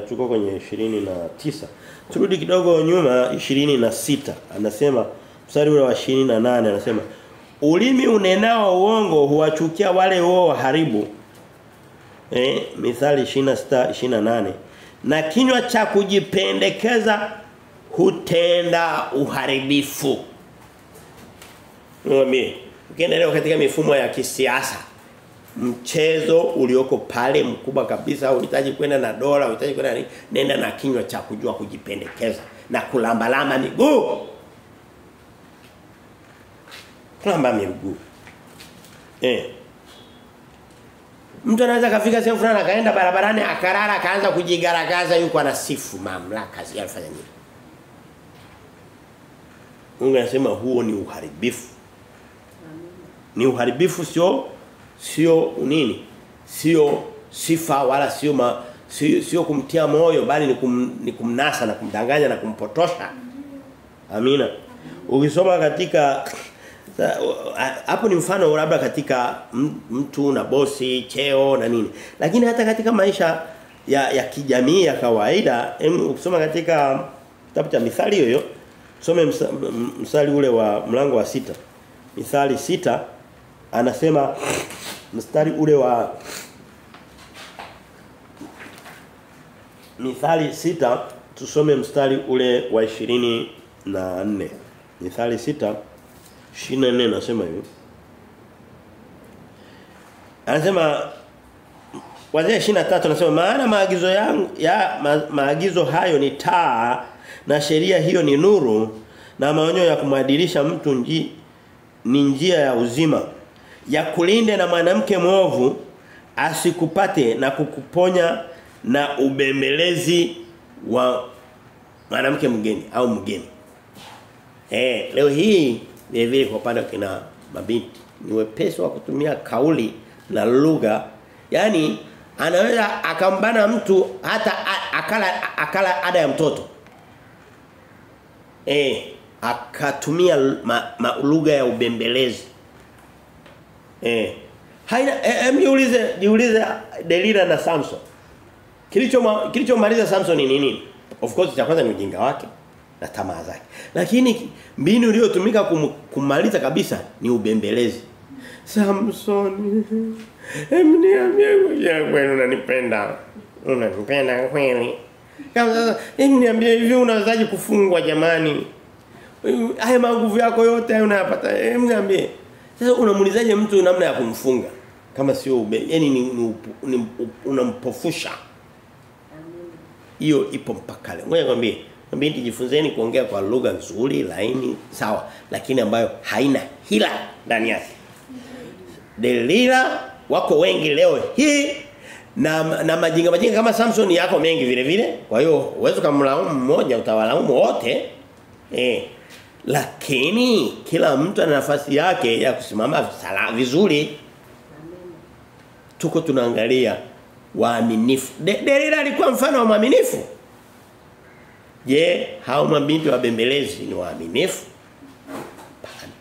S1: tuko kwenye 29. Turudi kidogo nyuma 26. Anasema mstari ule wa 28 anasema ulimi unenao uongo huwachukia wale wao haribu. Mithali 26 28. Na kinywa cha kujipendekeza hutenda uharibifu. Mwambie, ukienda leo katika mifumo ya kisiasa, mchezo ulioko pale mkubwa kabisa, unahitaji kwenda na dola, unahitaji kwenda nenda na kinywa cha kujua kujipendekeza na kulambalamba miguu. Kulamba miguu. Mtu anaweza kafika sehemu fulani akaenda barabarani akarara akaanza kujigaragaza yuko anasifu mamlaka alifanya nini. Mungu anasema huo ni uharibifu. Ni uharibifu, sio nini? Sio sifa wala sio kumtia moyo, bali ni kumnasa na kumdanganya na kumpotosha. Amina. Ukisoma katika hapo ni mfano labda katika mtu na bosi, cheo na nini. Lakini hata katika maisha ya kijamii ya kawaida, ukisoma katika kitabu cha Mithali hiyo, some mstari ule wa mlango wa 6. Mithali 6 anasema mstari ule wa Mithali 6 tusome mstari ule wa 24. Mithali 6 24 nasema hivi. Anasema wazee 23 anasema maana maagizo yangu maagizo hayo ni taa na sheria hiyo ni nuru na maonyo ya kumwadilisha mtu ni njia ya uzima, ya kulinde na mwanamke mwovu asikupate na kukuponya na ubembelezi wa mwanamke mgeni au mgeni. Leo hii vile vile kwa upande kina mabinti ni wepesi wa kutumia kauli na lugha. Yaani anaweza akambana mtu hata akala ada ya mtoto. Akatumia lugha ya ubembelezi. Haina jiulize Delila na Samson. Kilichomaliza Samson ni nini? Of course cha kwanza ni ujinga wake na tamaa zake. Lakini mbinu iliyotumika kumaliza kabisa ni ubembelezi. Samson, niambie kweli unanipenda. Unanipenda kweli. Kama niambie hivi unawezaje kufungwa jamani? Haya manguvu yako yote hayo unayapata. Niambie. Sasa unamuulizaje mtu namna ya kumfunga kama sio yani ni unampofusha. Hiyo ipo mpaka leo. Ngoja nikwambie, mabinti jifunzeni kuongea kwa lugha nzuri, laini, sawa, lakini ambayo haina hila ndani yake. Delila wako wengi leo hii na majinga kama Samson yako mengi vile vile. Kwa hiyo uwezo kumlaumu mmoja utawalaumu wote. Lakini kila mtu ana nafasi yake ya kusimama vizuri. Tuko tunaangalia waaminifu. Delila alikuwa mfano wa mwaminifu. Je, hao mabinti wa bembelezi ni waaminifu? Hapana.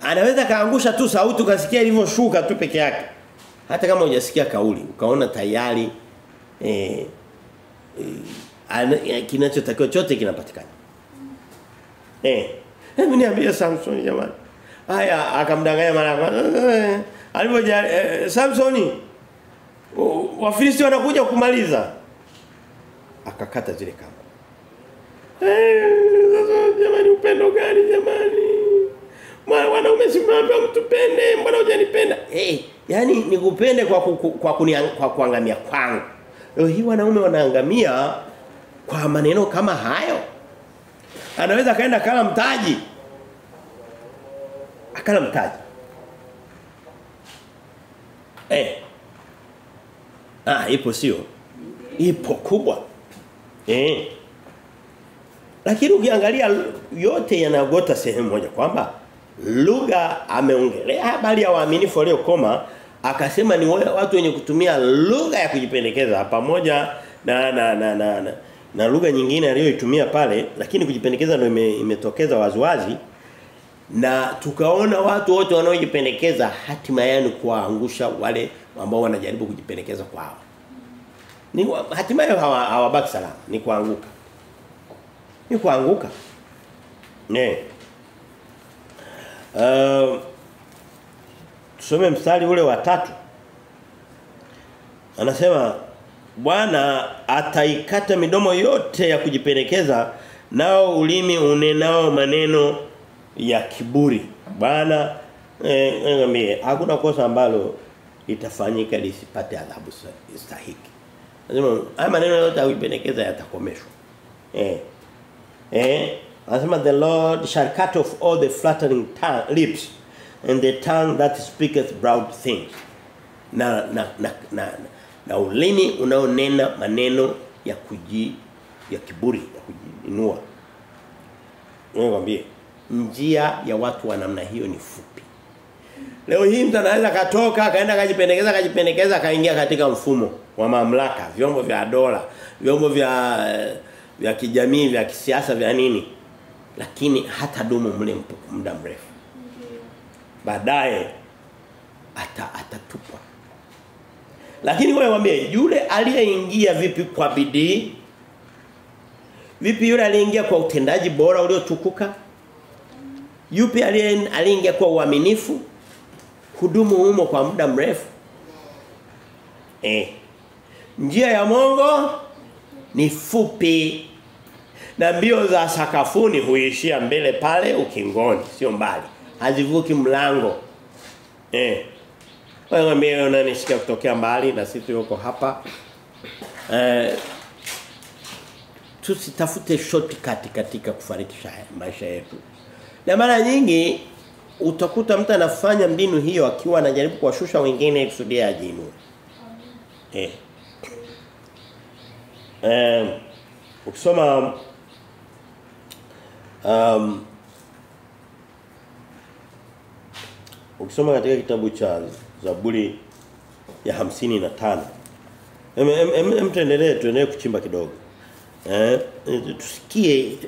S1: Anaweza kaangusha tu sauti ukasikia ilivyoshuka tu peke yake. Hata kama hujasikia kauli, ukaona tayari kinachotakiwa chote kinapatikana. Hebu niambie Samson jamani. Haya akamdanganya mara kwanza. Alipoja Samsoni, Wafilisti wanakuja kumaliza. Akakata zile kamba. Sasa jamani upendo gani jamani? Wanaume simama mtupende, mbona hujanipenda? Yani nikupende kwa kuangamia kwangu. Leo hii wanaume wanaangamia kwa maneno kama hayo. Anaweza kaenda kala mtaji. Akala mtaji. Ipo sio? Ipo kubwa. Lakini ukiangalia yote yanagota sehemu moja kwamba lugha ameongelea habari ya waaminifu waliokoma, akasema ni watu wenye kutumia lugha ya kujipendekeza pamoja na lugha nyingine aliyoitumia pale, lakini kujipendekeza ndio imetokeza waziwazi. Na tukaona watu wote wanaojipendekeza hatima yao ni kuwaangusha wale ambao wanajaribu kujipendekeza kwao. Ni hatimaye hawabaki salama, ni kuanguka. Ni kuanguka. Ne. Tusome mstari ule wa 3. Anasema Bwana ataikata midomo yote ya kujipendekeza, nao ulimi unenao maneno ya kiburi. Bwana ngambie hakuna kosa ambalo litafanyika lisipate adhabu stahiki. Anasema haya maneno yote ya kujipendekeza yatakomeshwa. Anasema the Lord shall cut off all the flattering lips and the tongue that speaketh proud things. Na ulimi unaonena maneno ya ya kiburi, ya kujiinua. Niwaambie njia ya watu wa namna hiyo ni fupi. Leo hii mtu anaweza katoka akaenda akajipendekeza akaingia katika mfumo wa mamlaka, vyombo vya dola, vyombo vya kijamii, vya kisiasa, vya nini. Lakini hata dumu mle muda mrefu. Baadaye atatupwa. Lakini wewe waambie yule aliyeingia vipi kwa bidii? Vipi yule aliyeingia kwa utendaji bora uliotukuka? Yupi aliyeingia kwa uaminifu? Hudumu humo kwa muda mrefu. Njia ya mongo ni fupi. Na mbio za sakafuni huishia mbele pale ukingoni, sio mbali. Hazivuki mlango. Wewe mimi unanisikia kutokea mbali na sisi yuko hapa. Tusitafute shortcut katika kufanikisha maisha yetu. Na mara nyingi utakuta mtu anafanya mbinu hiyo akiwa anajaribu kuwashusha wengine kusudia ajiinue. Ukisoma ukisoma katika kitabu cha Zaburi ya 55. Tuendelee kuchimba kidogo. Tusikie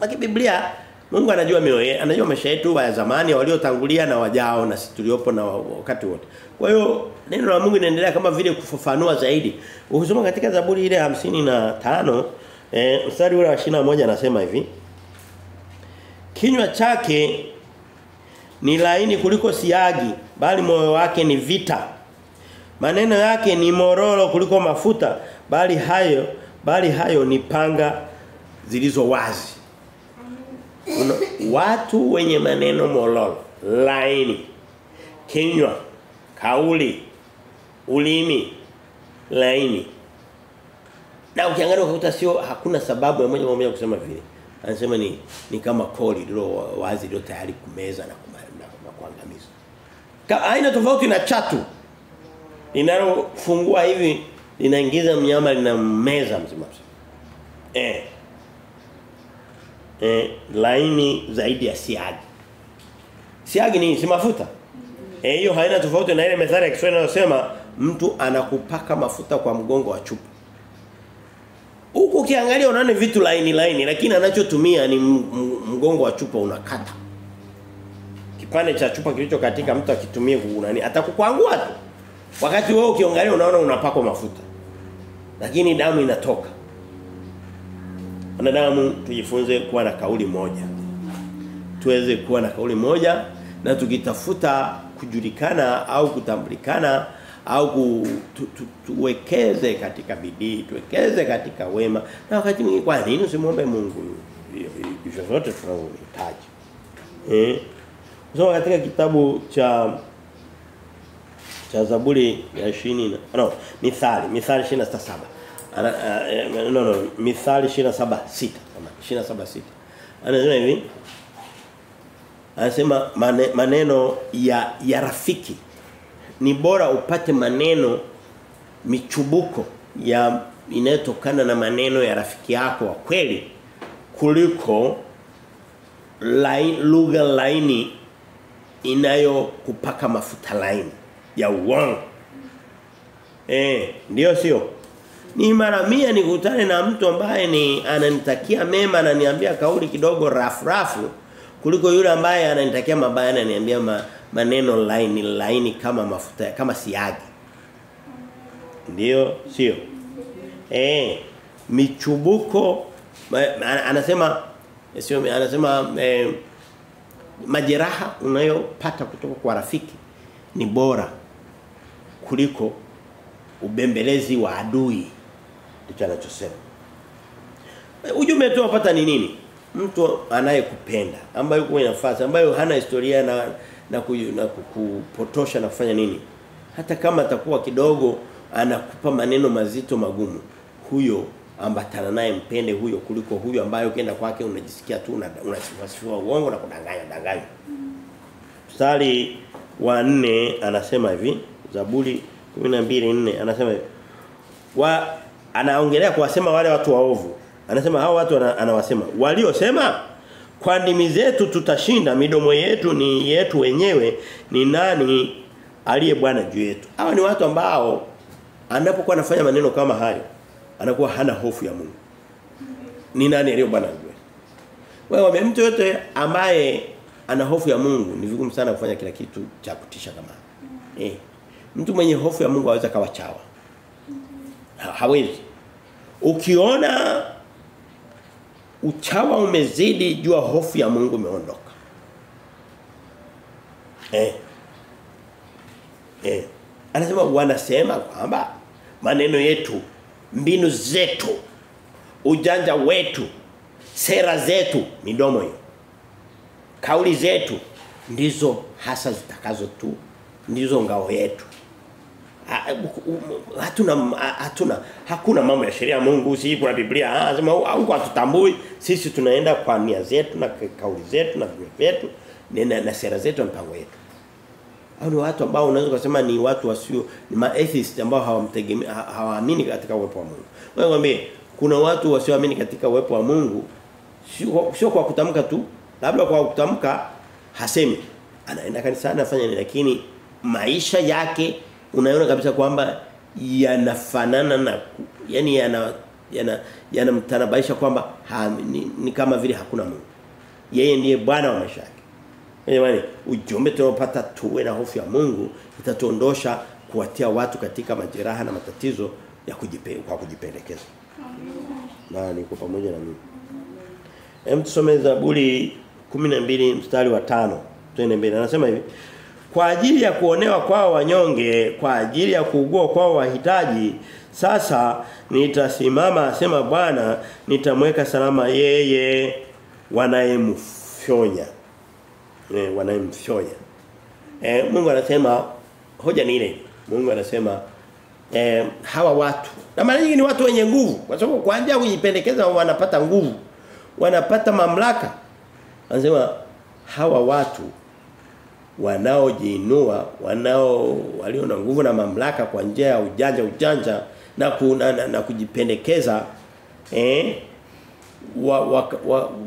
S1: maki Biblia, Mungu anajua mioyo, anajua maisha yetu ya zamani, waliotangulia na wajao na sisi tuliopo na wakati wote. Kwa hiyo neno la Mungu linaendelea kama vile kufafanua zaidi. Ukisoma katika Zaburi ile 55, mstari ule wa 21 anasema hivi: Kinywa chake ni laini kuliko siagi, bali moyo wake ni vita. Maneno yake ni mororo kuliko mafuta, bali hayo ni panga zilizo wazi. Watu wenye maneno mororo, laini, kinywa, kauli, ulimi laini. Na ukiangalia ukakuta sio, hakuna sababu ya moja kwa moja kusema vile. Anasema ni kama koli lilo wazi lilo tayari kumeza na kuangamiza. Aina tofauti na chatu linalofungua hivi linaingiza mnyama linameza mzima. Laini zaidi ya siagi. Siagi ni si mafuta. Hiyo haina tofauti na ile methali ya Kiswahili inayosema mtu anakupaka mafuta kwa mgongo wa chupa. Huko ukiangalia unaona vitu laini laini, lakini anachotumia ni mgongo wa chupa unakata. Kipande cha chupa kilichokatika mtu akitumia kunani atakukwangua tu. Wakati wewe ukiangalia unaona unapakwa mafuta. Lakini damu inatoka. Wanadamu tujifunze kuwa na kauli moja. Tuweze kuwa na kauli moja, na tukitafuta kujulikana au kutambulikana au tuwekeze katika bidii, tuwekeze katika wema. Na wakati mwingine kwa nini usimuombe Mungu hivyo vyote tunavyohitaji? Kusoma katika kitabu cha Zaburi ya 20 no, Mithali 27. Mithali 27:6, 27:6. Anasema hivi. Anasema maneno ya rafiki. Ni bora upate maneno michubuko ya inayotokana na maneno ya rafiki yako wa kweli kuliko lugha laini inayokupaka mafuta laini ya uongo. Ndio sio? Ni mara 100 nikutane na mtu ambaye ni ananitakia mema, ananiambia kauli kidogo rafu rafu, kuliko yule ambaye ananitakia mabaya, ananiambia maneno laini laini kama mafuta, kama siagi. Ndio sio? Michubuko anasema sio, anasema majeraha unayopata kutoka kwa rafiki ni bora kuliko ubembelezi wa adui. Ndicho anachosema. Ujumbe tu unapata ni nini? Mtu anayekupenda, ambaye yuko kwenye nafasi, ambaye hana historia na kupotosha na kufanya nini. Hata kama atakuwa kidogo anakupa maneno mazito magumu, huyo ambatana naye, mpende huyo kuliko huyo ambaye ukienda kwake unajisikia tu unasifiwa uongo na kudanganya danganya. Mstari wa 4 anasema hivi, Zaburi 12:4 anasema hivi. Anaongelea kuwasema wale watu waovu. Anasema hao watu anawasema waliosema kwa ndimi zetu tutashinda, midomo yetu ni yetu wenyewe, ni nani aliye Bwana juu yetu? Hawa ni watu ambao anapokuwa anafanya maneno kama hayo anakuwa hana hofu ya Mungu. Ni nani aliye Bwana juu yetu? Wewe mtu yote ambaye ana hofu ya Mungu ni vigumu sana kufanya kila kitu cha kutisha kama. Mtu mwenye hofu ya Mungu hawezi kawa chawa. Hawezi. Ukiona uchawa umezidi, jua hofu ya Mungu imeondoka. Anasema wanasema kwamba maneno yetu, mbinu zetu, ujanja wetu, sera zetu, midomo hiyo, kauli zetu ndizo hasa zitakazo tu, ndizo ngao yetu. Hatuna hakuna mambo ya sheria Mungu, si kuna Biblia, anasema huko hatutambui. Sisi tunaenda kwa nia zetu na kauli zetu na vinywa vyetu na sera zetu na mpango yetu. Hao ni watu ambao unaweza kusema ni watu wasio, ni ma-atheist ambao hawamtegemei, hawaamini katika uwepo wa Mungu. Wewe ngombe kuna watu wasioamini katika uwepo wa Mungu, sio kwa kutamka tu, labda kwa kutamka hasemi. Anaenda kanisani anafanya nini, lakini maisha yake unaona kabisa kwamba yanafanana na, yani yanamtanabaisha kwamba ni kama vile hakuna Mungu. Yeye ndiye Bwana wa maisha yake. Jamani, ujumbe tunaopata tuwe na hofu ya Mungu itatuondosha kuwatia watu katika majeraha na matatizo ya kwa kujipendekeza. Na niko pamoja na mimi. Hem, tusome Zaburi 12 mstari wa 5. Twende mbele. Anasema hivi: kwa ajili ya kuonewa kwao wanyonge, kwa ajili ya kuugua kwao wahitaji, sasa nitasimama, asema Bwana, nitamweka salama yeye wanayemfyonya. Wanayemfyonya. Mungu anasema hoja ni ile. Mungu anasema hawa watu, na mara nyingi ni watu wenye nguvu, kwa sababu kwa njia kujipendekeza wanapata nguvu, wanapata mamlaka. Anasema hawa watu wanaojiinua, walio na nguvu na mamlaka kwa njia ya ujanja na kujipendekeza,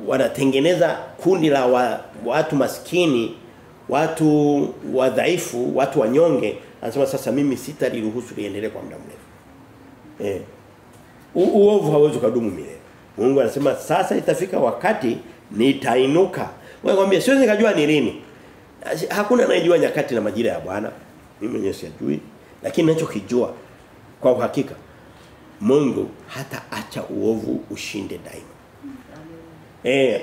S1: wanatengeneza kundi la watu maskini, watu wadhaifu, watu wanyonge. Anasema sasa mimi sitaliruhusu liendelee kwa muda mrefu. Uovu hauwezi kudumu milele. Mungu anasema sasa itafika wakati nitainuka. Wewe kwambia siwezi nikajua ni lini. Hakuna anayejua nyakati na majira ya Bwana. Mimi mwenyewe sijui, lakini ninachokijua kwa uhakika Mungu hata acha uovu ushinde daima.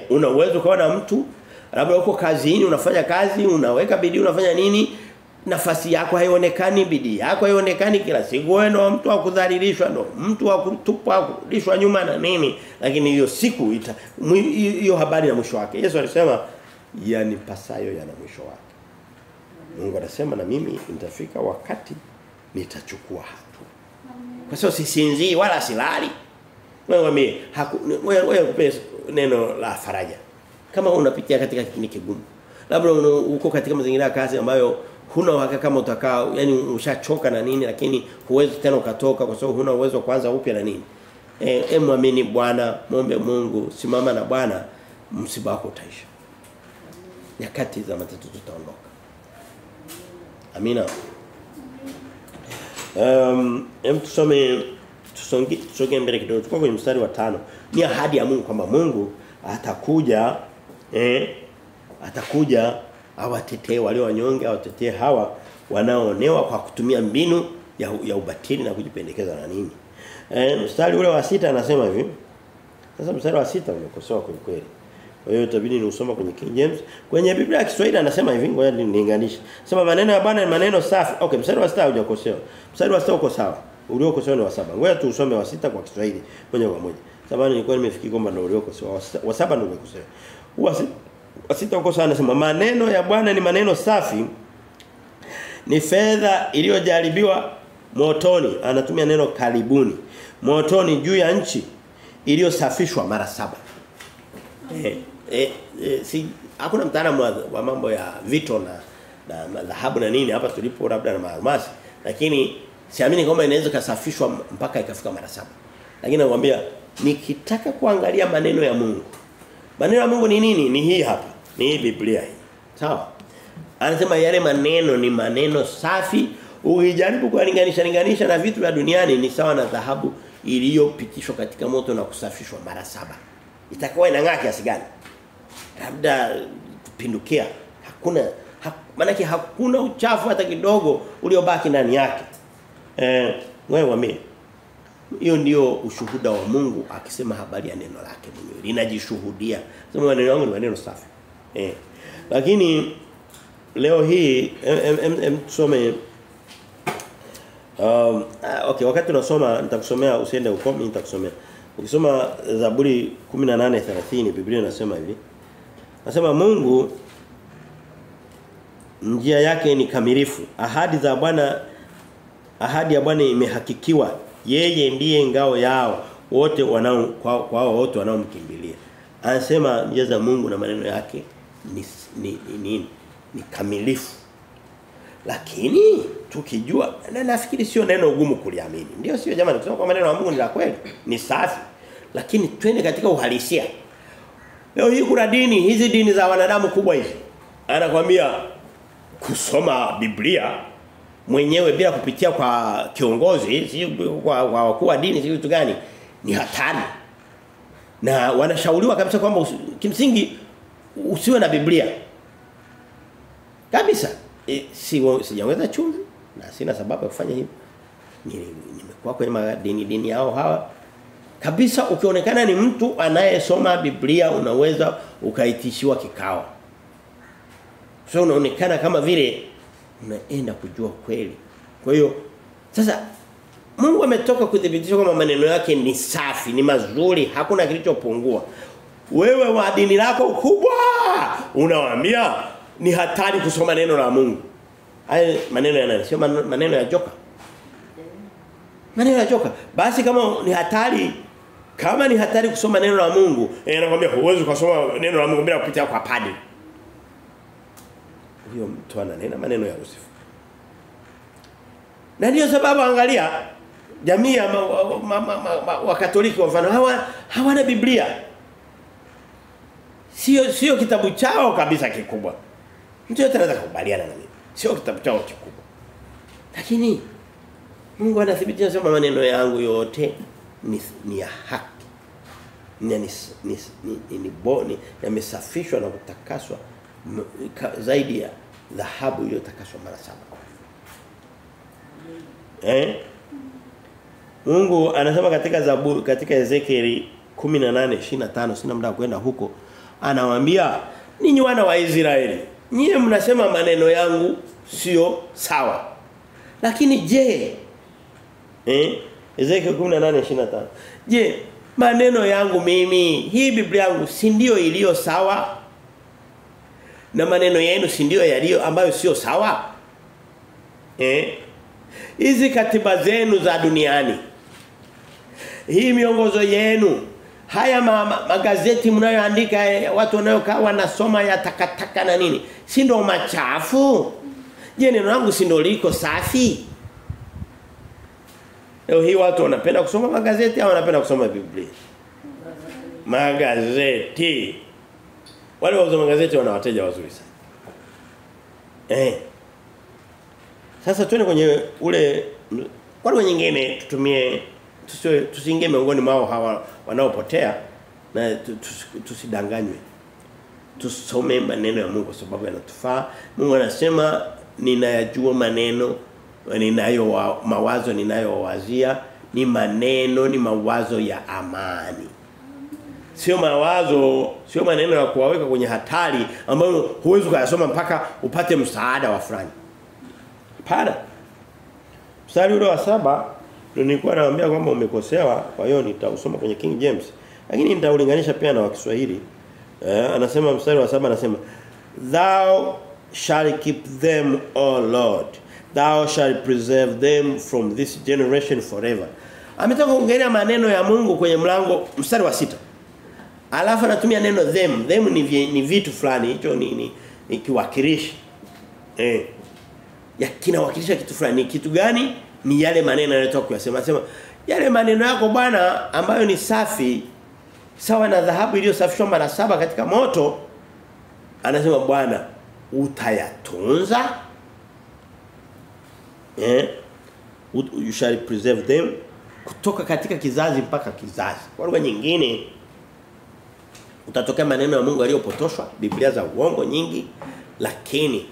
S1: Una uwezo ukawa na mtu labda uko kazini, unafanya kazi, unaweka bidii, unafanya nini, nafasi yako haionekani, bidii yako haionekani, kila siku wewe ndo mtu wa kudhalilishwa, ndo mtu wa kutupwa, kurudishwa nyuma na nini, lakini hiyo siku hiyo habari na mwisho wake. Yesu alisema yanipasayo yana mwisho wake. Mungu anasema na mimi nitafika wakati nitachukua hatua. Kwa sababu sisinzii wala silali. Wewe mimi wewe kupe neno la faraja. Kama unapitia katika kipindi kigumu, labda uko katika mazingira ya kazi ambayo huna uhakika kama utakaa, yani ushachoka na nini, lakini huwezi tena ukatoka kwa sababu huna uwezo kuanza upya na nini. Muamini Bwana, muombe Mungu, simama na Bwana, msiba wako utaisha. Nyakati za matatizo tutaondoka. Amina. Tusome tusonge mbele kidogo. Tuko kwenye mstari wa 5. Ni ahadi ya Mungu kwamba Mungu atakuja atakuja awatetee walio wanyonge, awatetee hawa wanaoonewa kwa kutumia mbinu ya ubatili na kujipendekeza na nini. Mstari ule wa 6 anasema hivi. Sasa mstari wa 6 umekosoa kweli kweli. Kwa hiyo itabidi niusome kwenye King James. Kwenye Biblia ya Kiswahili anasema hivi, ngoja nilinganishe. Sema maneno ya Bwana ni maneno safi. Okay, mstari wa 6 hujakosewa. Mstari wa 6 uko sawa. Uliokosewa ni wa 7. Ngoja tuusome wa 6 kwa Kiswahili moja kwa moja. Sababu nilikuwa nimefikiri kwamba ndio uliokosewa. Wa 7 ndio umekosewa. Wa 6 uko sawa, anasema maneno ya Bwana ni maneno safi. Ni fedha iliyojaribiwa motoni. Anatumia neno karibuni. Motoni juu ya nchi iliyosafishwa mara 7. Si hakuna mtaalamu wa mambo ya vito na dhahabu na nini hapa tulipo, labda na almasi, lakini siamini kwamba inaweza kusafishwa mpaka ikafika mara 7. Lakini nakwambia nikitaka kuangalia maneno ya Mungu. Maneno ya Mungu ni nini? Ni hii hapa. Ni hii Biblia hii. Sawa? Anasema yale maneno ni maneno safi. Ukijaribu kulinganisha na vitu vya duniani ni sawa na dhahabu iliyopitishwa katika moto na kusafishwa mara 7. Itakuwa inang'aa kiasi gani? Labda kupindukia. Hakuna maana hakuna uchafu hata kidogo uliobaki ndani yake. Wewe waambie. Hiyo ndio ushuhuda wa Mungu akisema habari ya neno lake mwenyewe. Linajishuhudia. Sema maneno yangu ni maneno safi. Lakini leo hii tusome okay, wakati tunasoma nitakusomea, usiende huko, mimi nitakusomea. Ukisoma Zaburi 18:30 Biblia inasema hivi. Nasema Mungu njia yake ni kamilifu. Ahadi za Bwana, ahadi ya Bwana imehakikiwa. Yeye ndiye ngao yao wote wanao kwa wote wanaomkimbilia. Anasema njia za Mungu na maneno yake ni kamilifu. Lakini tukijua, na nafikiri sio neno gumu kuliamini. Ndio sio jamani, kusema kwa maneno ya Mungu ni la kweli, ni safi. Lakini twende katika uhalisia. Leo hii kuna dini, hizi dini za wanadamu kubwa hizi. Anakuambia kusoma Biblia mwenyewe bila kupitia kwa kiongozi, si kwa wakuu wa dini, si kitu gani, ni hatari. Na wanashauriwa kabisa kwamba kimsingi usiwe na Biblia. Kabisa. Sijaongeza chumvi na sina sababu ya kufanya hivyo. Nimekuwa kwenye madini dini yao hawa. Kabisa ukionekana ni mtu anayesoma Biblia unaweza ukaitishiwa kikao. So unaonekana kama vile unaenda kujua kweli. Kwa hiyo sasa Mungu ametoka kudhibitisha kwamba maneno yake ni safi, ni mazuri, hakuna kilichopungua. Wewe wa dini lako kubwa unawaambia ni hatari kusoma neno la Mungu. Haya maneno ya nani? Sio maneno ya joka. Maneno ya joka. Basi kama ni hatari, kama ni hatari kusoma neno la Mungu, anakuambia huwezi kusoma neno la Mungu bila kupitia kwa padri. Huyo mtu ananena maneno ya Lucifer. Na ndio sababu angalia jamii ya Wakatoliki kwa mfano hawana Biblia. Sio kitabu chao kabisa kikubwa. Mtu yote anaweza kukubaliana na mimi. Sio kitabu chao kikubwa. Lakini Mungu anathibitisha sema maneno yangu yote ni ya haki. Ni boni, yamesafishwa na kutakaswa zaidi ya dhahabu iliyotakaswa mara 7. Mungu anasema katika Zaburi, katika Ezekieli 18:25, sina muda kwenda huko. Anawaambia ninyi wana wa Israeli, nyie mnasema maneno yangu sio sawa. Lakini je, Ezekieli 18:25. Je, maneno yangu mimi, hii Biblia yangu si ndio iliyo sawa? Na maneno yenu si ndio yaliyo ambayo sio sawa? Hizi katiba zenu za duniani, hii miongozo yenu, haya magazeti mnayoandika, watu wanayokaa wanasoma ya takataka na nini, si ndio machafu? Je, neno langu si ndio liko safi? Leo hii watu wanapenda kusoma magazeti au wanapenda kusoma Biblia? Magazeti. Wale wauza magazeti wana wateja wazuri sana. Sasa tuende kwenye ule wale wengine, tutumie, tusiingie miongoni mwao hawa wanaopotea na tusidanganywe. Tusome maneno ya Mungu kwa sababu yanatufaa. Mungu anasema ninayajua maneno ninayo, mawazo ninayowazia ni maneno, ni mawazo ya amani. Sio mawazo, sio maneno ya kuwaweka kwenye hatari ambayo huwezi kuyasoma mpaka upate msaada wa fulani. Hapana. Mstari ule wa 7 ndio nilikuwa nawaambia kwamba umekosewa, kwa hiyo nitausoma kwenye King James. Lakini nitaulinganisha pia na wa Kiswahili. Anasema mstari wa 7 anasema Thou shalt keep them, O Lord. Thou shalt preserve them from this generation forever. Ametoka kuongelea maneno ya Mungu kwenye mlango mstari wa 6. Alafu anatumia neno them. Them ni vitu fulani, hicho ni kiwakilishi. Ya kinawakilisha kitu fulani. Kitu gani? Ni yale maneno yanayotoka kuyasema. Anasema yale maneno yako Bwana ambayo ni safi sawa na dhahabu iliyosafishwa mara 7 katika moto, anasema Bwana utayatunza. You shall preserve them kutoka katika kizazi mpaka kizazi. Kwa lugha nyingine utatokea maneno ya Mungu yaliyopotoshwa, Biblia za uongo nyingi, lakini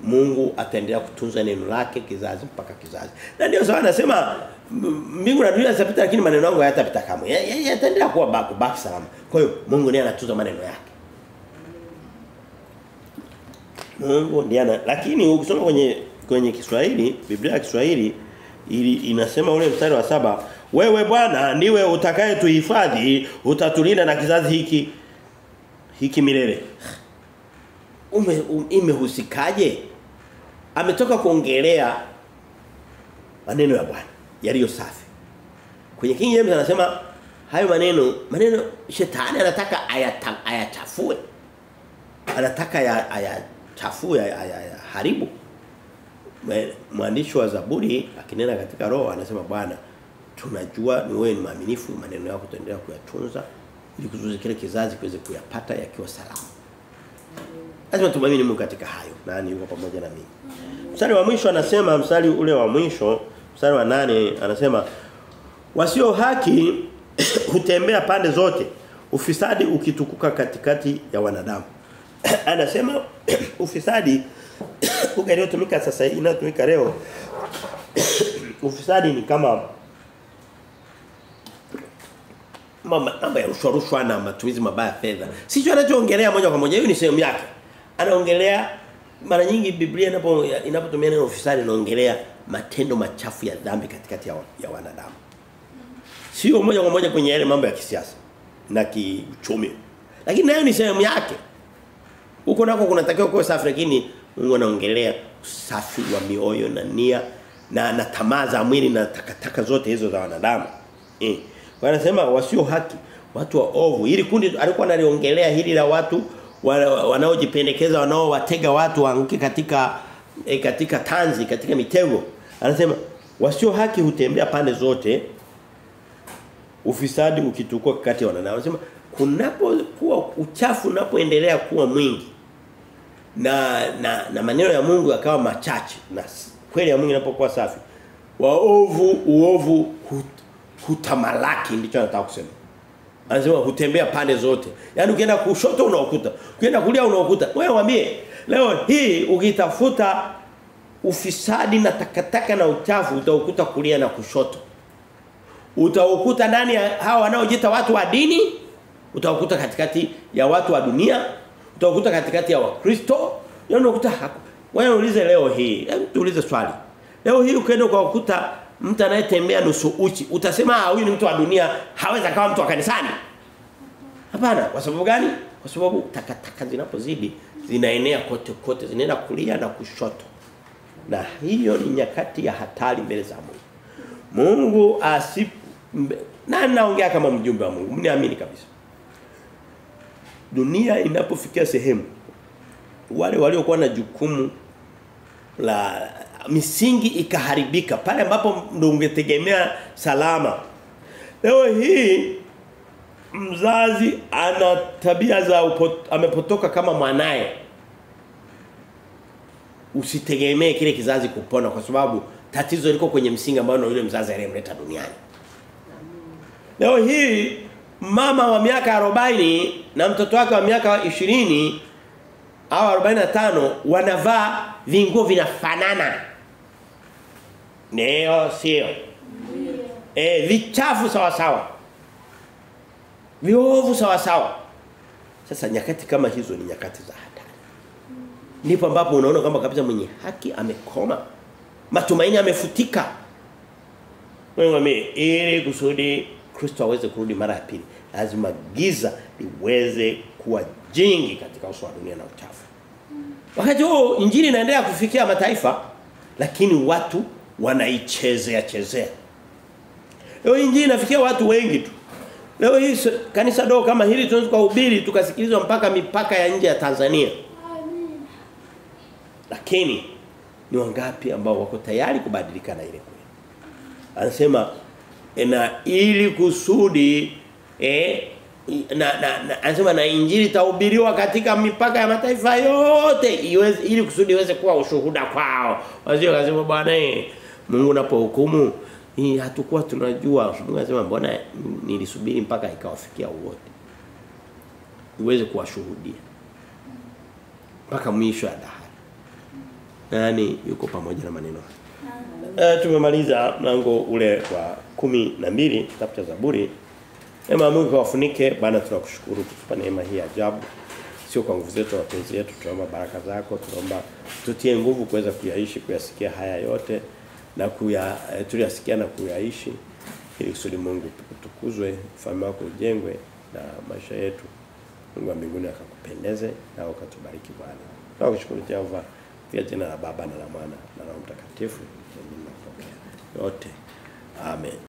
S1: Mungu ataendelea kutunza neno lake kizazi mpaka kizazi. Na ndio sawa anasema mbingu na dunia zitapita lakini maneno yangu hayatapita kamwe. Yataendelea kuwa baki salama. Kwa hiyo Mungu ndiye anatunza maneno yake. Mungu ndiye ana, lakini ukisoma kwenye Kiswahili, Biblia ya Kiswahili inasema ule mstari wa 7, wewe Bwana ndiwe utakayetuhifadhi, utatulinda na kizazi hiki milele. Imehusikaje? Ametoka kuongelea maneno ya Bwana yaliyo safi. Kwenye King James anasema hayo maneno shetani anataka ayachafue. Anataka ayachafue, ayaharibu. Mwandishi wa Zaburi akinena katika roho anasema Bwana tunajua ni wewe ni mwaminifu, maneno yako tutaendelea kuyatunza ili kuzuia kile kizazi kiweze kuyapata yakiwa salama. Lazima tumwamini Mungu katika hayo. Nani yuko pamoja na mimi? Mstari wa mwisho anasema, mstari ule wa mwisho, mstari wa 8 anasema wasio haki hutembea pande zote, ufisadi ukitukuka katikati ya wanadamu. Anasema ufisadi lugha iliyotumika sasa inayotumika leo, ufisadi ni kama mambo ya rushwa na matumizi mabaya fedha. Sicho anachoongelea moja kwa moja, hiyo ni sehemu yake. Anaongelea mara nyingi Biblia inapotumia neno ufisadi inaongelea matendo machafu ya dhambi katikati ya wanadamu. Sio moja kwa moja kwenye yale mambo ya kisiasa na kiuchumi. Lakini nayo ni sehemu yake. Huko nako kunatakiwa kuwa safi, lakini Mungu anaongelea usafi wa mioyo na nia na tamaa za mwili na takataka zote hizo za wanadamu. Kwa anasema wasio haki, watu waovu. Hili kundi alikuwa analiongelea hili la watu wanaojipendekeza, wanaowatega watu waanguke katika tanzi, katika mitego. Anasema wasio haki hutembea pande zote, ufisadi ukitukua kati ya wanadamu. Anasema Kunapokuwa uchafu unapoendelea kuwa mwingi na maneno ya Mungu yakawa machache na kweli ya Mungu inapokuwa safi, waovu uovu hutamalaki, ndicho nataka kusema. Anasema hutembea pande zote. Yaani ukienda kushoto unaokuta, ukienda kulia unaokuta. Wewe waambie leo hii ukitafuta ufisadi na takataka na uchafu utaukuta kulia na kushoto. Utaukuta ndani ya hawa wanaojiita watu wa dini, utaukuta katikati ya watu wa dunia, utaukuta katikati ya Wakristo. Yaani unakuta hapo. Wewe uulize leo hii, hebu tuulize swali. Leo hii ukienda ukakuta mtu anayetembea nusu uchi, utasema huyu ni mtu wa dunia, hawezi akawa mtu wa kanisani. Hapana, kwa sababu gani? Kwa sababu takataka zinapozidi zinaenea kote kote, zinaenda kulia na kushoto. Na hiyo ni nyakati ya hatari mbele za Mungu. Mungu na naongea kama mjumbe wa Mungu, mniamini kabisa. Dunia inapofikia sehemu wale waliokuwa na jukumu la misingi ikaharibika, pale ambapo ndio ungetegemea salama. Leo hii mzazi ana tabia za amepotoka kama mwanae. Usitegemee kile kizazi kupona, kwa sababu tatizo liko kwenye msingi ambao ndio yule mzazi aliyemleta duniani. Leo hii mama wa miaka 40 na mtoto wake wa miaka 20 au 45 wanavaa vinguo vinafanana. Ndio sio? Vichafu sawa sawa. Viovu sawa sawa. Sasa nyakati kama hizo ni nyakati za hatari. Ndipo ambapo unaona kwamba kabisa mwenye haki amekoma. Matumaini amefutika. Wewe mimi ili kusudi Kristo aweze kurudi mara ya pili, lazima giza liweze kuwa jingi katika uso wa dunia na uchafu. Wakati huo injili inaendelea kufikia mataifa, lakini watu wanaichezea chezea. Leo injili inafikia watu wengi tu. Leo hii kanisa dogo kama hili tunaweza kuhubiri tukasikilizwa mpaka mipaka ya nje ya Tanzania. Lakini ni wangapi ambao wako tayari kubadilika na ile kweli? Anasema na ili kusudi anasema na injili tahubiriwa katika mipaka ya mataifa yote ili kusudi iweze kuwa ushuhuda kwao. Wazio akasema bwana Mungu unapohukumu hatukuwa tunajua. Mungu anasema mbona nilisubiri mpaka ikawafikia wote, iweze kuwashuhudia mpaka mwisho wa dahari. Nani yuko pamoja na maneno haya? Tumemaliza mlango ule wa 12 kitabu cha Zaburi. Neema Mungu kawafunike. Bwana tunakushukuru kutupa neema hii ajabu. Sio kwa nguvu zetu na mapenzi yetu, tunaomba baraka zako, tunaomba tutie nguvu kuweza kuyaishi, kuyasikia haya yote na tuliyasikia na kuyaishi, ili kusudi Mungu utukuzwe, ufalme wako ujengwe na maisha yetu. Mungu wa mbinguni akakupendeze na ukatubariki Bwana. Tunakushukuru Jehova kwa jina la Baba na la Mwana na la Roho Mtakatifu. Tunapokea yote. Amen.